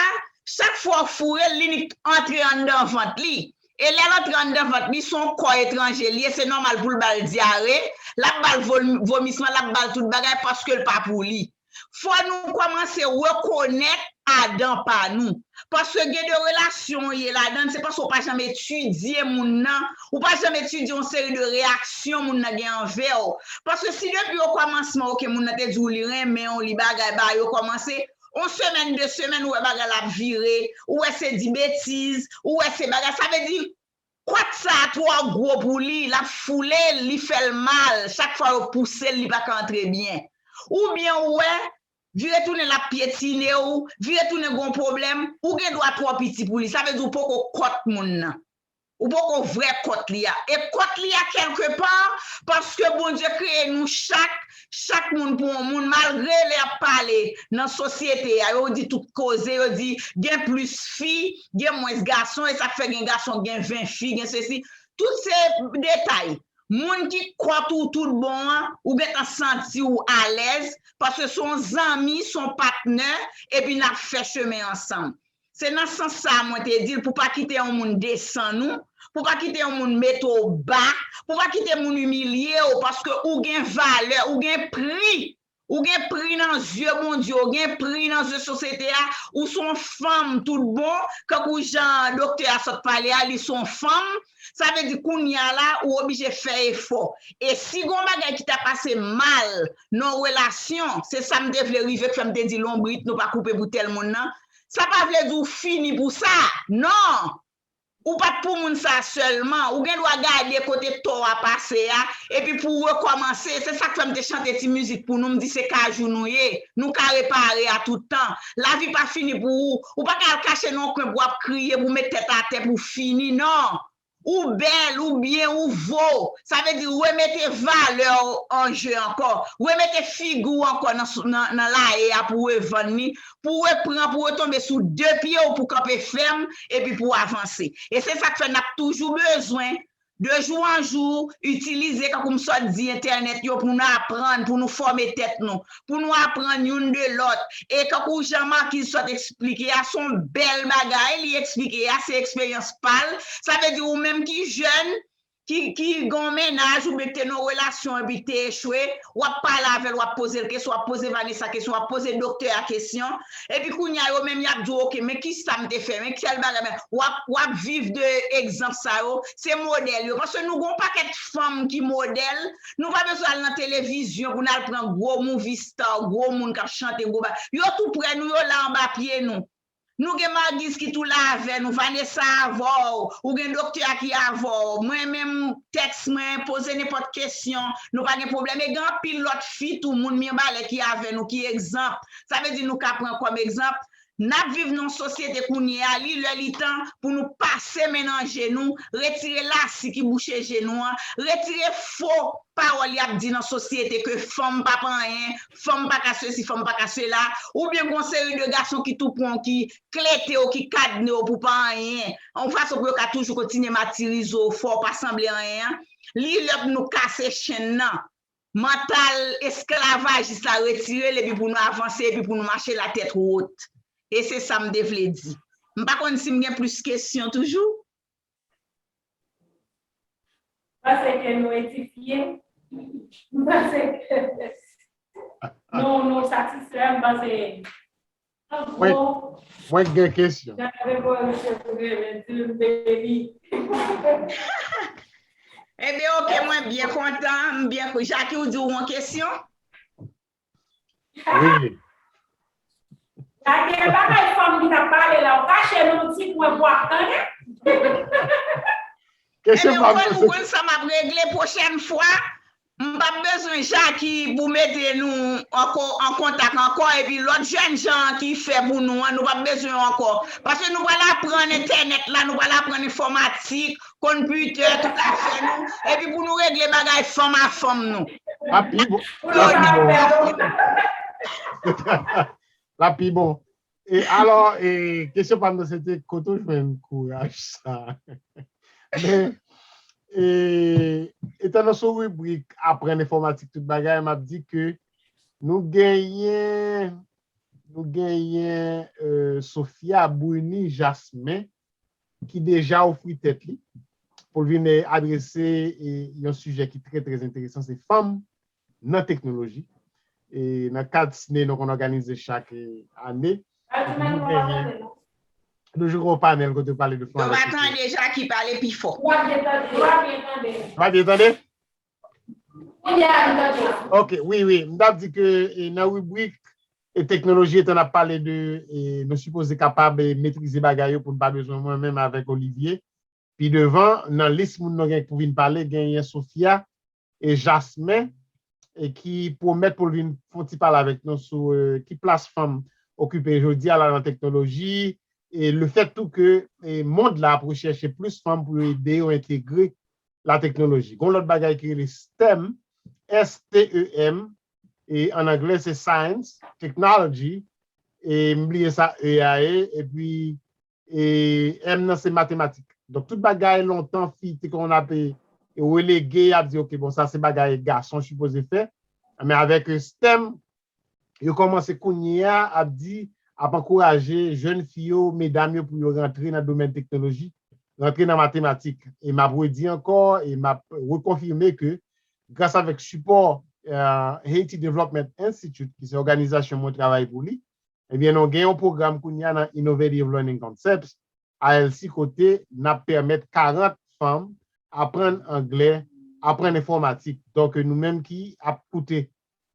chak fwa w foure l, li nik antre anndan vant li. E lè l antre anndan vant li, se yon kò etranje li ye, se nòmal pou l ba l dyare, l ap ba l vol-, vomisman, l ap ba l tout bagay paske l pa pou li. Fò nou kòmanse rekonèt Adan pa nou. Paske gen de relasyon w ye ladan l, se paske w pa janm etidye moun nan, ou pa janm etidye yon seri de reyaksyon moun nan gen anvè w. Paske si depi okòmansman, oke, moun nan te di w li renmen w, li bagay, bagay yo kòmanse, yon semèn, de semèn, ou wè bagay la ap vire, ou wè se di betiz, ou wè se bagay, sa vle di, kòt sa a twò gwo pou li, l ap foule l, li fè l mal, chak fwa yo pouse l, li pa ka antre byen. Oubyen ou wè, vire tounen l ap pyetine w, vire tounen gon pwoblèm, ou gen dwa twò piti pou li. Sa vle di ou poko kòt moun nan. Ou poko vrè kòt li a. E kòt li a kèlkepa, paske Bondye kreye nou chak, chak moun pou yon moun, malgre lè y ap pale nan sosyete a, yo di tout koze, yo di gen plis fi, gen mwens gason, e sa k fè gen gason, gen ven fi, gen sesi. Tout se detay. Moun ki kòt ou tout bon an, ou gentan santi w alèz, paske se yon zanmi, se yon patnè, epi n ap fè chemen ansanm. Se nan sans sa a mwen te di l, pou pa kite yon moun desann ou, pou pa kite yon moun mete w ba, pou pa kite moun imilye w, paske ou gen valè, ou gen pri. Ou gen pri nan zye Bondye, ou gen pri nan zye sosyete a, ou se yon fanm tout bon, kankou jan doktè a sot pale a, li se yon fanm, sa vle di kounye a la, ou oblije fè efò. E si gon bagay ki ta pase mal nan yon relasyon, se sa m te vle rive k fè m te di lonbrit nou pa koupe pou tèl moun nan, sa pa vle di w fini pou sa. Non! Ou pa t pou moun sa sèlman. Ou gen dwa gade kote tò a pase a, epi pou w rekòmanse. Se sa k fè m te chante ti mizik pou nou. M di se kajou nou ye. Nou ka repare a tout tan. Lavi pa fini pou ou. Ou pa ka al kache nan yon kwen pou w ap kriye, pou w met tèt atè, pou w fini. Non. Ou bèl, ou byen, ou vo. Sa vle di remete valè w an je ankò. Remete figi w ankò nan, nan, nan laye a pou w revann li, pou w repran, pou w retonbe sou de pye w, pou w kanpe fèm, epi pou w avanse. E se sa k fè n ap toujou bezwen, de jou an jou, itilize, kankou m sot di, entènèt yo pou nou aprann, pou nou fòme tèt nou, pou nou aprann youn de lòt. E kankou jan Marquise sot eksplike a, se yon bèl bagay li eksplike a, se eksperyans pa l. Sa vle di ou menm ki jèn, ki, ki gen yon mennaj oubyen ki te nan yon relasyon epi ki te echwe, w ap pale avè l, w ap poze l kesyon, w ap poze Vanessa kesyon, w ap poze doktè a kesyon. Epi kounye a, yo menm y ap di w, "Oke, men kisa m te fè, men ki sèl bagay, men," w ap, w ap viv de egzanp sa yo, se modèl yo. Paske nou gen yon pakèt fanm ki modèl, nou pa bezwen al nan televizyon pou n al pran gwo movie star, gwo moun k ap chante, gwo ba-, yo tou prè nou, yo la anba pye nou. Nou gen Marquise ki tou la avè nou, Vanessa avè w, ou gen doktè a ki avè w. Mwen menm, tèks mwen, poze nenpòt kesyon, nou pa gen pwoblèm. E gen anpil lòt fi tou, moun Mibalè ki avè nou, ki egzanp. Sa vle di nou ka pran kòm egzanp. N ap viv nan yon sosyete kounye a, li lè li tan pou nou pase men nan je nou, retire lasi ki bouche je nou an, retire fo pawòl y ap di nan sosyete ke fanm p ap anyen, fanm pa ka sesi, fanm pa ka sela, oubyen gen yon seri de gason ki tou pran w, ki klete w, ki kadne w pou w pa anyen, yon fason pou yo ka toujou kontinye matirize w, fè w pa sanble anyen an. Li lè pou nou kase chenn nan. Mantal esklavajis la retire l epi pou nou avanse epi pou nou mache latèt wot. E se sa m te vle di. M pa konn si m gen plis kesyon toujou. M panse ke nou edifye. M panse ke nou, nou satisfè. M panse Mwen, mwen gen kesyon. Ebyen, oke, mwen byen kontan. M byen, Jackie, ou di w yon kesyon? Wi. Jackie, e bagay fanm ki t ap pale la, ou kache nou ti pwen pou ap tande? Kesyon pa mwen, ou konn sa m ap regle pwochèn fwa. M p ap bezwen Jackie pou mete nou an kontak ankò, epi lòt jèn jan ki fè pou nou an, nou p ap bezwen yo ankò. Paske nou pral aprann entènèt la, nou pral aprann enfòmatik, konpitè, tout afè nou, epi pou nou regle bagay fanm a fanm nou. L ap pi bon. L ap pi bon. L ap pi bon. E alò, e, kesyon pa m nan se te kote w jwenn kouraj sa? Men, e, etan nou sou ribrik aprann enfòmatik tout bagay, m ap di ke nou genyen, nou genyen, e, Sophia Bruni Jasmin, ki deja ofri tèt li pou l vin, e, adrese, e, yon sijè ki trè, trè enteresan, se fanm nan teknoloji. E nan kad sine nou konn òganize chak, e, ane. Nou jwe yon panèl kote yo pale de fanm. Yo pa tande Jackie pale pi fò. Yo pa byen tande? Ok, wi, wi. M t ap di ke, e, nan ribrik e teknoloji, etan n ap pale de, e, nou sipoze kapab, e, metrize bagay yo pou n pa bezwen mwen menm avèk Olivier. Pi devan, nan lis moun nou gen pou vin pale, genyen Sophia e Jasmin, e ki pwomèt pou l vin fè yon ti pale avèk nou sou, e, ki plas fanm okipe jodi a la nan teknoloji, e lefèt tou ke, e, mond la ap rechèche plis fanm pou yo ede yo entegre la teknoloji. Gon lòt bagay ki rele STEM, S T E M, e an anglè se Science, Technology, e m bliye sa E a ye, epi e M nan se matematik. Donk, tout bagay lontan, fi te konn ap, e, relege, y ap di, ok, bon, sa se bagay gason sipoze fè. Men avèk, e, STEM, yo kòmanse kounye a ap di, ap ankouraje jèn fi yo, medam yo pou yo rantre nan domèn teknoloji, rantre nan matematik. E m ap redi ankò, e m ap rekonfime ke gras avèk sipò, e, Haiti Development Institute, ki se òganizasyon mwen travay pou li, ebyen, nou gen yon pwogram kounye a nan Innovative Learning Concepts, I L C, kote n ap pèmèt karant fanm aprann anglè, aprann enfòmatik. Donk, nou menm ki ap koute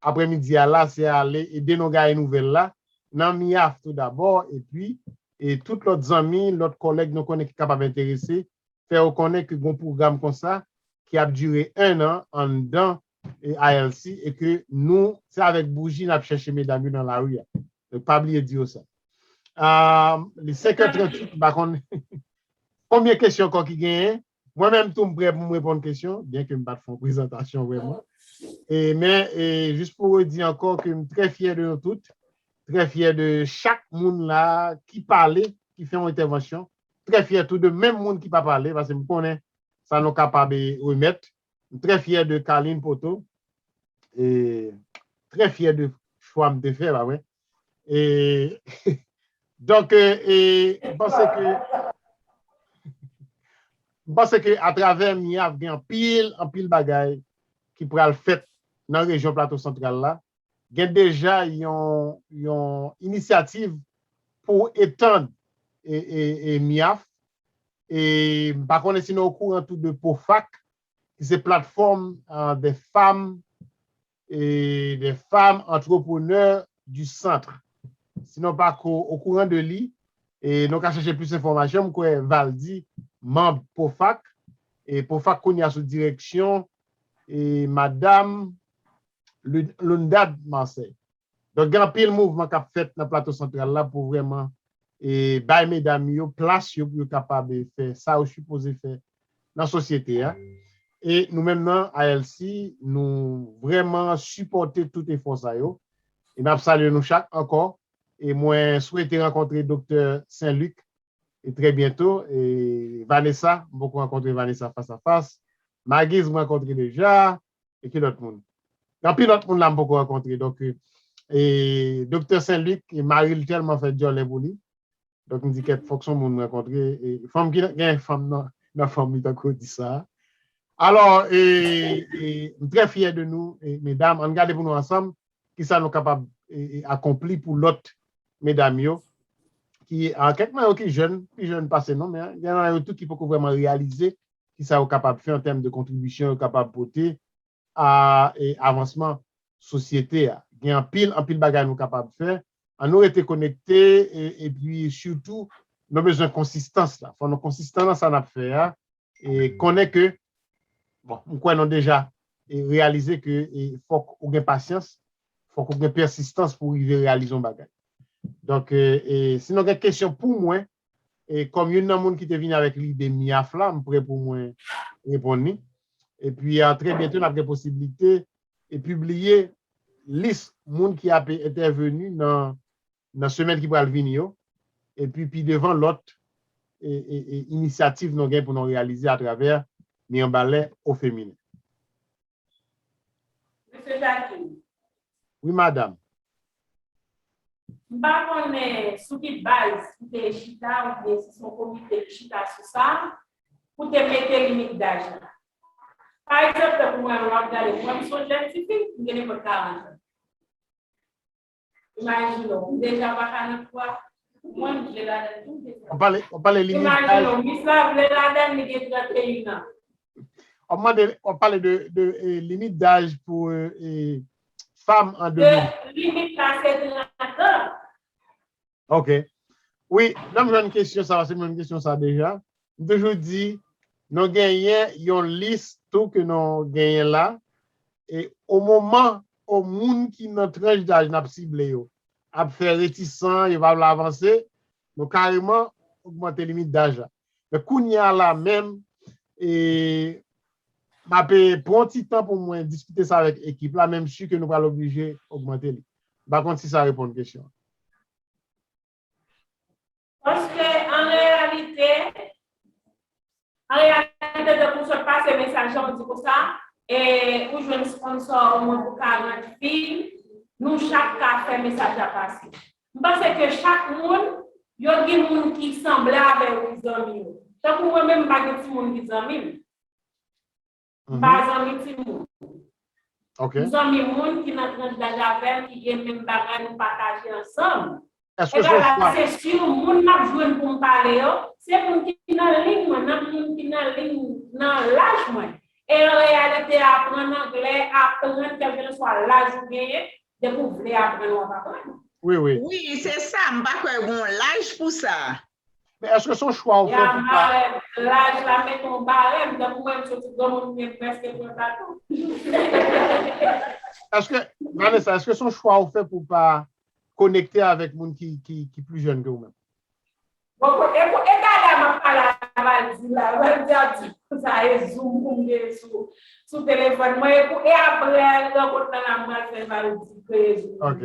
aprèmidi a la, se ale ede nou gaye nouvèl la nan MIAF tou dabò, epi, e tout lòt zanmi, lòt kòlèg nou konnen ki kapab enterese, fè yo konnen ke gon pwogram konsa ki ap dire en an anndan e, I L C e ke nou, se avèk bouji n ap chèche medam yo nan lari a. Donk, pa bliye di yo sa. Ah, li senk è tranntuit, m pa konn konbyen kesyon ankò ki genyen. Mwen menm tou, m prè pou m reponn kesyon, byen ke m pa t fè yon prezantasyon vrèman. E, men, e, jis pou redi ankò ke m trè fyè de nou tout, trè fyè de chak moun la ki pale, ki fè yon entèvansyon. Trè fyè tou de menm moun ki pa pale, paske m konnen sa nou kapab, e, remèt. M trè fyè de Carline Poto. E trè fyè de chwa m te fè, pa vre? E, donk, e, e, m panse ke, m panse ke atravè MIAF gen anpil, anpil bagay ki pral fèt nan rejyon Plato Santral la. Gen deja yon, yon inisyativ pou etann e, e, e MIAF. E m pa konnen si nou okouran tou de POFAC, ki se platfòm, ah, des femmes e des femmes entrepreneurs du centre. Si nou pa ko okouran de li, e nou ka chèche plis enfòmasyon, m kwè Valdy, manm POFAC, e POFAC kounye a sou direksyon e madanm Lu-, Lundad Marseille. Donk, gen anpil mouvman k ap fèt nan Plato Santral la pou vrèman, e, bay medam yo plas yo pou yo kapab, e, fè sa yo sipoze fè nan sosyete a. E nou menm nan I L C, nou vrèman sipòte tout efò sa yo. E n ap salye nou chak ankò. E mwen swete rankontre Doktè Saint-Luc e trè byento. E Vanessa, m poko rankontre Vanessa fas a fas. Magiz, mwen rankontre deja. E ki lòt moun? Gen anpil lòt moun la m poko rankontre. Donk, e, Doktè Saint-Luc, e mari l tèlman fè djòlè pou li. Donk, m di, kèt, fòk se yon moun m rankontre. E, fanm ki nan, gen fanm nan, nan fanmi, tankou yo di sa. Alò, e, e, m trè fyè de nou, e, medam. Ann gade pou nou ansanm, kisa nou kapab, e, e, akonpli pou lòt medam yo, ki, a, kèk nan yo ki jèn, pi jèn pase nou, men gen nan yo tou ki poko vrèman reyalize kisa yo kapab fè an tèm de kontribisyon yo kapab pote a, e, avansman sosyete a. Gen anpil, anpil bagay nou kapab fè. Ann nou rete konekte, e, epi sitou, nou bezwen konsistans la. Fò nou konsistan nan sa n ap fè a. E konnen ke, bon, m kwè nou deja, e, reyalize ke, e, fòk ou gen pasyans, fòk ou gen pèsistans pou w rive reyalize yon bagay. Donk, e, e, si nou gen kesyon pou mwen, e kòm youn nan moun ki te vini avèk lide MIAF la, m prè pou mwen reponn li. Epi, a, trè byento, n ap gen posiblite e pibliye lis moun ki ap entèveni nan, nan semèn ki pral vini yo. Epi, pi devan, lòt, e, e, e, inisyativ nou gen pou nou reyalize atravè Mirebalais au féminin. Mesye Jacquin. Wi, madanm. M pa konnen sou ki baz ou te chita, oubyen si se yon komite ki chita sou sa, pou te mete limit daj la. Pa egzanp, tankou mwen, lè w ap gade, mwen, m se yon jèn tifi, m gen nenpòt karant an. Imajine w, m deja pa karant twa, mwen, m vle ladann tou, m deja. W ap pale, w ap pale limit daj. Imajine w, mis la vle ladann, li gen trannteyen an. W ap mande, w ap pale de, de, e, limit daj pou, e, e, fanm an de mil. Limit la se trant an. Ok. Wi, lè m jwenn kesyon sa, paske m jwenn kesyon sa deja. M toujou di, nou genyen yon lis tou ke nou genyen la. E o moman, o moun ki nan tranch daj n ap sible yo, ap fè retisan, yo pa vle avanse, nou kareman ogmante limit daj la. Men kounye a la menm, e, m ap, e, pran ti tan pou mwen diskite sa avèk ekip la, men m si ke nou pral oblije ogmante li. M pa konn si sa reponn kesyon an. Paske, an reyalite, an reyalite, depi w sot pase mesaj la, w di konsa, e ou jwenn sponsò omwen pou karant fi, nou chak ka fè mesaj la pase. M panse ke chak moun, yo gen moun ki sanble avè yo ki zanmi yo. Tankou mwen menm, m pa gen timoun ki zanmi m. M pa zanmi timoun. Ok. M zanmi moun ki nan tranch daj avè m, ki gen menm bagay nou pataje ansanm. Eske se yon chwa? Se si moun m ap jwenn pou m pale yo, se moun ki nan liy mwen, nan moun ki nan liy, nan laj mwen. E an reyalite, aprann anglè, aprann kèlkeswa laj ou genyen, depi w vle aprann, w ap aprann. Wi, wi. Wi, se sa, m pa kwè gen yon laj pou sa. Men èske se yon chwa ou fè Ya pou pa barèm, laj la mete yon barèm, tankou mwen m soti granmoun mwen prèske trant atan. Èske, Vanessa, èske se yon chwa ou fè pou pa konekte avèk moun ki, ki, ki pli jèn ke ou menm? Bon, e pou e gade a m ap pale a Valdi la, Valdi ap di sa e zoom pou m gen sou sou telefòn mwen, e pou e apre rankont lan la m pral fè Valdi kreye zoom. Ok.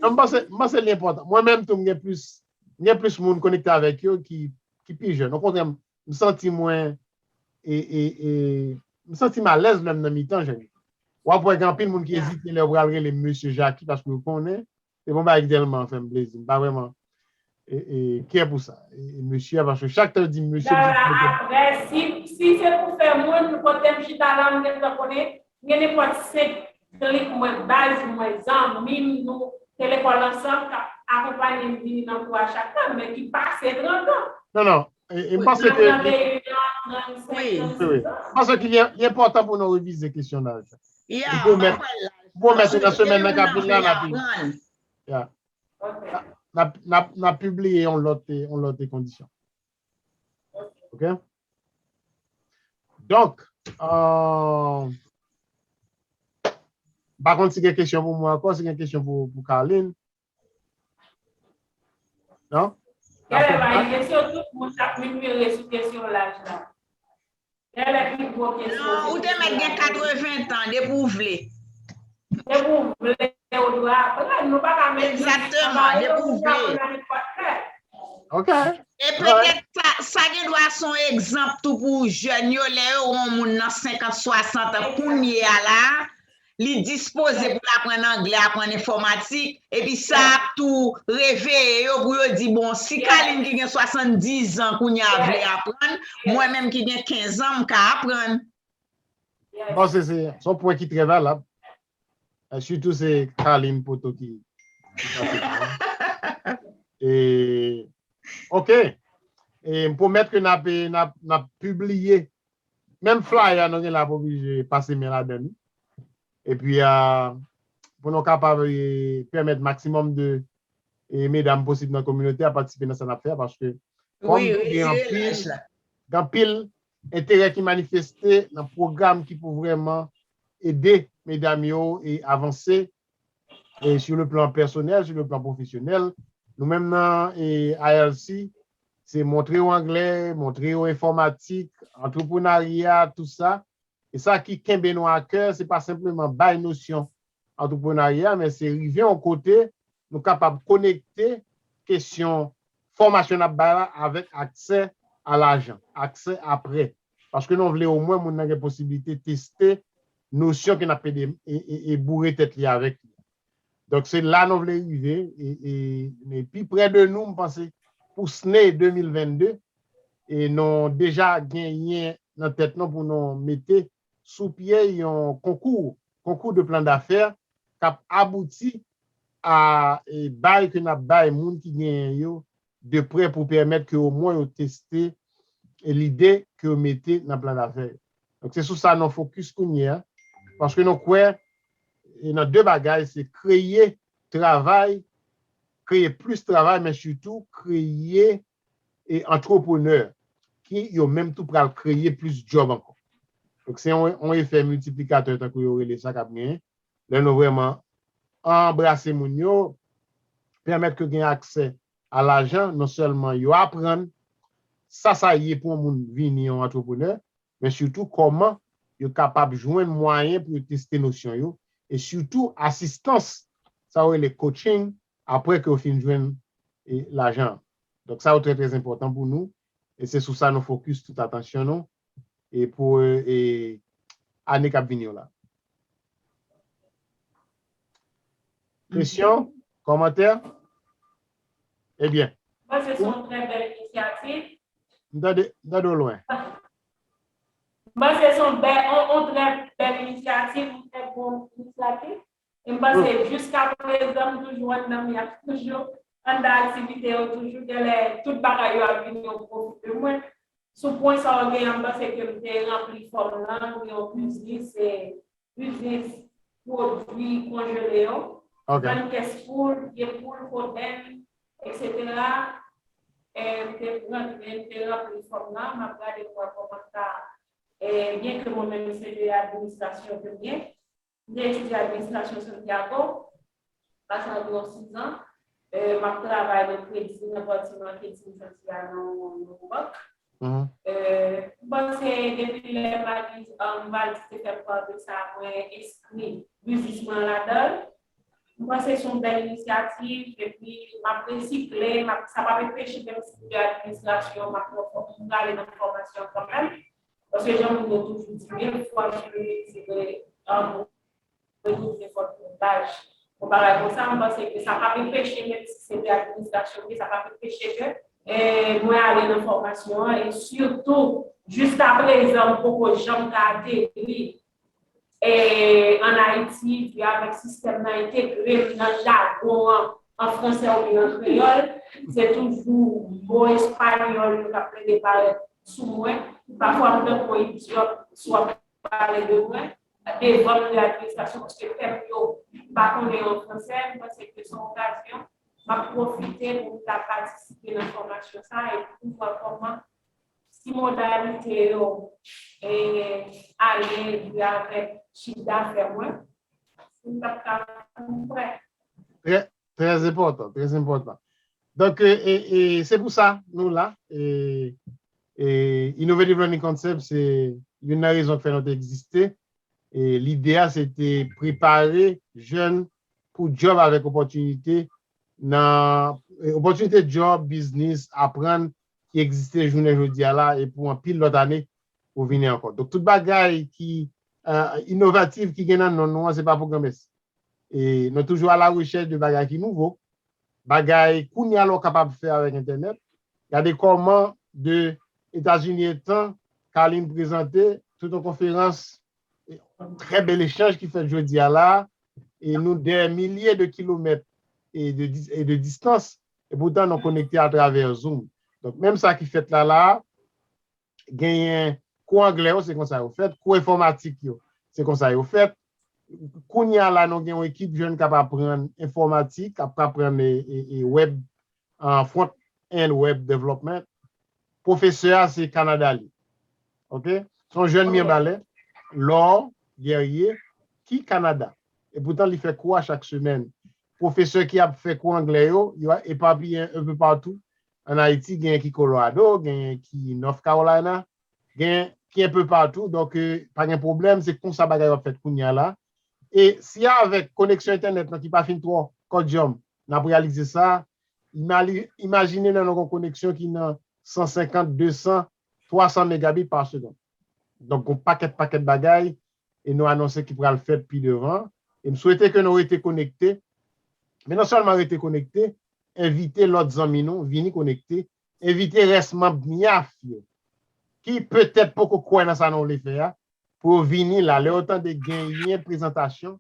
Non, m panse, m panse li enpòtan. Mwen menm tou m gen plis, m gen plis moun konekte avèk yo ki, ki pi jèn. Okontrè, m santi mwen e, e, e, m santi m alèz lè m nan mitan jèn yo. W ap wè gen anpil moun ki ezite lè yo pral rele m mesye Jackie paske yo konnen se yon bagay ki tèlman fè m plezi. M pa vrèman e, e, kè pou sa. E, e mesye a, paske chak tan yo di m mesye, m Dala di apre, si, si se pou fè moun, kote m chita la, m gentan konnen, gen nenpòt senk klik mwen, baz mwen, zanmi m, nou te lekòl ansanm, k ap akonpanye m vini nan kou a chak tan, men ki pase trant an. Non, non. E, e m panse ke li, Trant an, trannsenk, wi, wi. trannsis an. M panse ke li, li enpòtan pou nou revize kesyon laj. Ya, M pwomèt, pa kwè laj. m pwomèt se nan Paske semèn nan k ap moun vin la, nan n ap, vle aprann. ya, Ok. n ap, n ap, n ap pibliye yon lòt, yon lòt kondisyon. Ok? Donk, euh, m pa konn si gen kesyon pou mwen ankò, si gen kesyon pou, pou Carline. Non? Genlè pa gen kesyon, tout moun t ap mimire sou kesyon laj la. Genlè pi gwo kesyon. Non, ou te mèt gen katreven tan, depi ou vle. Depi ou vle, ou dwe aprann. Nou pa ka mete Egzakteman, depi ou vle. Ok. E petèt sa, sa gen dwa se yon egzanp tou pou jèn yo, lè yo wè yon moun nan senkant, swasant an kounye a la, li dispoze pou l aprann anglè, aprann enfòmatik, epi sa ap tou reveye yo pou yo di, bon, si Carline ki gen swasanndizan kounye a vle aprann, mwen menm ki gen kenz an, m ka aprann. M panse se se yon pwen ki trè valab. E sitou se Carline Poto ki, ki pase pou mwen. E, ok. E m pwomèt ke n ap, n ap, n ap pibliye. Menm flyer nou gen la pou oblije pase men ladan li. Epi, a, pou nou kapab e, pèmèt maksimòm de e, medam posib nan kominote a patisipe nan sa n ap fè a, paske kòm gen anpil, gen anpil enterè ki manifeste nan pwogram ki pou vrèman ede medam yo e avanse e sur le plan personnel, sur le plan professionnel. Nou menm nan e, I L C, se montre yo anglè, montre yo enfòmatik, antreprenarya, tout sa. E sa ki kenbe nou a kè, se pa senpleman bay nosyon antreprenarya, men se rive yon kote nou kapab konekte kesyon fòmasyon n ap bay la avèk aksè a lajan, aksè a prè. Paske nou vle omwen moun nan gen posiblite teste nosyon ke n ap ede e, e, e boure tèt li avèk li. Donk, se la nou vle rive, e, e, men pi prè de nou, m panse, pou sne de mil vennde, e nou deja genyen nan tèt nou pou nou mete sou pye yon konkou, konkou de plan dafè k ap abouti a e, bay ke n ap bay moun ki genyen yo de prè pou pèmèt ke omwen yo teste e lide ke yo mete nan plan dafè yo. Donk, se sou sa nou fokis kounye a, paske nou kwè e nan de bagay, se kreye travay, kreye plis travay, men sitou kreye e antreprenè ki yo menm tou pral kreye plis djòb ankò. Donk, se yon, yon efè miltiplikatè, tankou yo rele sa, k ap genyen. Lè nou vrèman anbrase moun yo, pèmèt ke gen aksè a lajan, non sèlman yo aprann sa sa ye pou yon moun vini yon antreprenè, men sitou kòman yo kapab jwenn mwayen pou yo teste nosyon yo, e sitou asistans, sa yo rele coaching, apre ke yo fin jwenn e, lajan. Donk, sa yo trè, trè enpòtan pou nou, e se sou sa nou fokis tout atansyon nou, e pou e, ane k ap vini yo la. Kesyon? Kòmantè? Ebyen. Mwen, se yon trè bèl inisyativ. M tande, m tande w lwen. Mwen, se yon bèl, yon, yon trè bèl inisyativ, yon trè bon inisyativ. E m panse jiska prezan, m toujou anndan, m ap toujou anndan aktivite yo, toujou genlè tout bagay yo ap vin yon pwofi de mwen. Sou pwen sa w gen an, m panse ke m te ranpli fòm lan pou yon biznis, e, biznis pwodui konjele yo. Ok. Vann kès poul, vye poul, kodenn, et cetera. E, m te rantre, m te ranpli fòm nan, m ap gade pou wè kòman m ta, e, byen ke mwen menm se de administrasyon ke m ye. M te etidye administrasyon Santiago, pase anviwon sis an. E, m ap travay nan kredi, nan pati maketi m santi a nan yon bank. Mhm. E, m panse depi lè Maliz, um, Valdis te fè m konnen sa, mwen enskri biznis mwen ladan l. M panse se yon bèl inisyativ, epi m ap resikle, m ap, sa p ap enpeche menm si m de administrasyon, m ap pran fò-, m prale nan fòmasyon kanmenm. Paske jan moun yo toujou di, yon fwa ke se vre, um, retounen fòt pou baz. Yon bagay konsa, m panse ke sa p ap enpeche, menm si se de administrasyon, men sa p ap enpeche ke, eh, mwen ale nan fòmasyon an, e sitou, jiskaprezan, m poko janm ka ateri, eh, ann Ayiti, epi avèk sistèm nan entegre m nan jagon an, an fransè oubyen an kreyòl, se toujou mo espanyòl yo k ap plede parèt sou mwen. Pafwa, m tankou yon idyòt si w ap pale de mwen devan m de administrasyon, paske tèm yo m pa konnen yo an fransè, m panse ke se yon okazyon, m ap pwofite pou m ta patisipe nan fòmasyon sa a, epi pou m wè kòman si modalite yo, e, ale epi avèk chif dafè mwen, si m t ap ka, m prè. Trè, trè enpòtan, trè enpòtan. Donk, e, e, e se pou sa nou la. E, e Innovative Learning Concept, se youn nan rezon k fè nou te egziste. E lide a, se te prepare jèn pou djòb avèk opòtinite nan, e, opòtinite djòb, biznis, aprann ki egziste jounen jodi a la e pou anpil lòt ane pou vini ankò. Donk, tout bagay ki, e, inovatif ki gen nan non nou an, se pa pou granmèsi. E nou toujou a la rechèch de bagay ki nouvo, bagay kounye a la w kapab fè avèk entènèt. Gade kòman de Etazini etan, Carline prezante tout yon konferans, e, trè bèl echanj ki fèt jodi a la, e nou dè milye de kilomèt e de dis-, e de distans, e poutan nou konekte atravè Zoom. Donk, menm sa ki fèt la la, genyen kou anglè yo, se konsa yo fèt, kou enfòmatik yo, se konsa yo fèt. Kounye a la, nou gen yon ekip jèn k ap aprann enfòmatik, k ap aprann, e, e, e web, ah, front-end web development. Pwofesè a, se Kanada li. Ok? Se yon jèn Myanbalè, Laure Guerrier, ki Kanada. E poutan, li fè kou a chak semèn. Pwofesè ki ap fè kou anglè yo, yo epapiye un peu partout. Ann Ayiti, genyen ki Colorado, genyen ki North Carolina, genyen ki un peu partout. Donk, e, pa gen pwoblèm, se konsa bagay yo ap fèt kounye a la. E si avèk koneksyon entènèt lan ki pa fin twò kòdyòm, n ap reyalize sa, imali-, imajine lè nou gen yon koneksyon ki nan san senkant, de san, twa san megabit pa segonn. Donk, gon pakèt, pakèt bagay, e nou anonse ki pral fèt pi devan. E m swete ke nou rete konekte. Men non sèlman rete konekte, envite lòt zanmi nou vini konekte, envite rès manm MIAF yo, ki petèt poko kwè nan sa nou vle fè a, pou yo vini la. Lè yo tande genyen prezantasyon,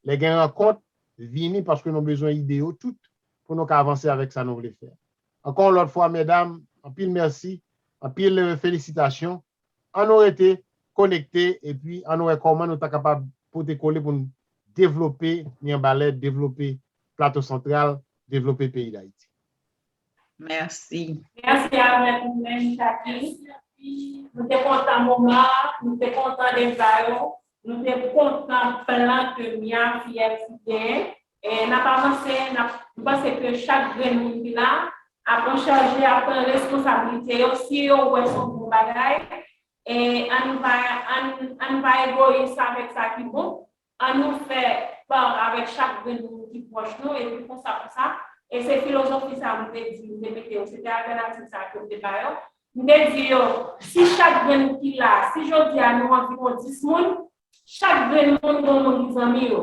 lè gen rankont, vini, paske nou bezwen ide yo tout pou nou ka avanse avèk sa nou vle fè. Ankò yon lòt fwa, medam, anpil mèsi, anpil, e, felisitasyon. Ann nou rete konekte, epi ann nou wè kòman nou ta kapab pote kole pou n devlope Myanbalè, devlope Plato Santral, devlope peyi Dayiti. Mèsi. Mèsi avèk ou menm, Jackie. Nou te kontan moman, nou te kontan deba yo, nou te kontan plan ke MIAF genyen. E n ap avanse, n ap, m panse ke chak grenn moun ki la ap anchaje, ap pran responsablite yo. Si yo wè se yon bon bagay, e ann pa, ann, ann pa egoyis avèk sa ki bon. Ann nou fè pa avèk chak grenn moun ki pwòch nou, epi konsa, konsa. E se filozofi sa a m te di, m te mete yo, se te altènativ sa a ke m te ba yo. M te di yo, si chak grenn ki la, si jodi a nou anviwon dis moun, chak grenn moun gon moun ki zanmi yo.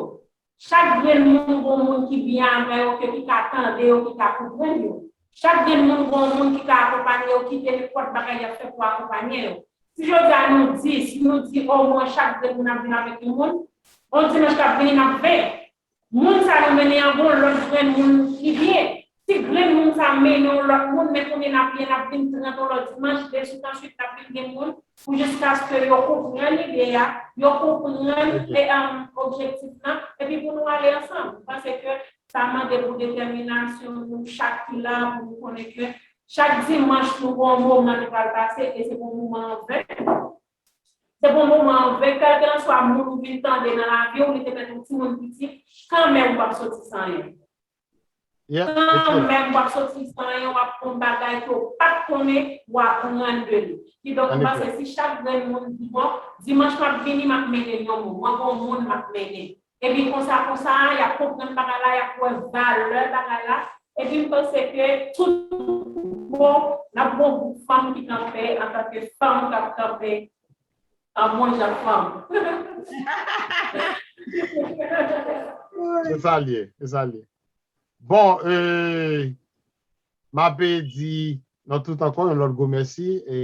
Chak grenn moun gon moun ki byen avè yo, ke ki ka tande yo, ki ka konprann yo. Chak grenn moun gon moun ki ka akonpanye yo, kite nenpòt bagay y ap fè pou akonpanye yo. Si jodi a nou dis, nou di omwen chak grenn moun ap vin avèk yon moun, yon dimanch k ap vini n ap ven. Moun sa nou mennen an gon lòt grenn moun ki byen. ti grenn moun sa mennen yon lòt moun, men kounye n ap ye, n ap vin trant yon lòt dimanch, de swit an swit, n ap vin gen moun pou jiskaske yo konprann ide a, yo konprann objektif lan, epi pou nou ale ansanm. M panse ke sa mande pou detèminasyon nou chak ki la, pou nou konnen ke chak dimanch nou gen yon moman nou pral pase, e se pa yon moman an ven. Se pa yon moman an ven, kèlkelanswa moun ou vin tande nan lavi w, li te mèt yon timoun piti, kanmenm w p ap soti san anyen. Kanmenm w ap soti san anyen, w ap konn bagay ke w pa t konnen, w aprann de li. Kidonk, m panse si chak grenn moun di, bon, dimanch m ap vini, m ap mennen yon moun, mwen gen yon moun m ap mennen. Epi konsa, konsa, y ap konprann bagay la, y ap wè valè bagay la. Epi m panse ke tout bon, n ap gen yon gwoup fanm ki kanpe antanke fanm k ap kanpe an bon jan fanm. Se sa l ye, se sa l ye. Bon, euh, m ap di nan tout ankò yon lòt gwo mèsi. E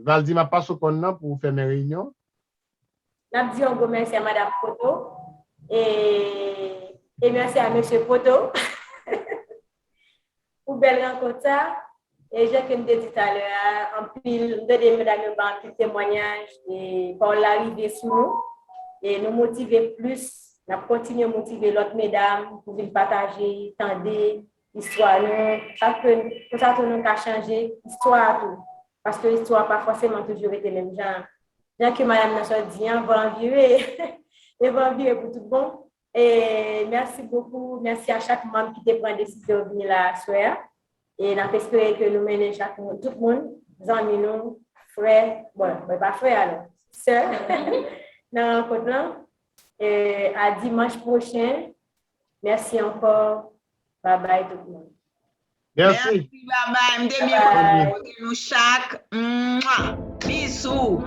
Valdy, m ap pase w kòn nan pou w fèmen reyinyon. N ap di yon gwo mèsi a Madam Poto e, e mèsi a Mesye Poto pou bèl rankont sa. E jan ke m te di talè a, anpil, m tande medam yo ba anpil temwanyaj, e pawòl la rive sou nou, e nou motive plis, n ap kontinye motive lòt medam pou vin pataje, tande istwa nou, sa ke, konsa tou nou ka chanje istwa a tou, paske istwa pa fòseman toujou rete menm jan. Jan ke madanm nan sot di an, van an vire, e van an vire pou tout bon. E mèsi bokou, mèsi a chak manm ki te pran desizyon vini la aswè a. E n ap espere ke nou mennen chak moun, tout moun, zanmi nou, frè, bon, mwen pa frè alò, sè, nan rankont lan. E a dimanch pwochen. Mèsi ankò. Babay tout moun. Mèsi. Mèsi, babay. M te byen kontan kote nou chak. Mwa. Bizou.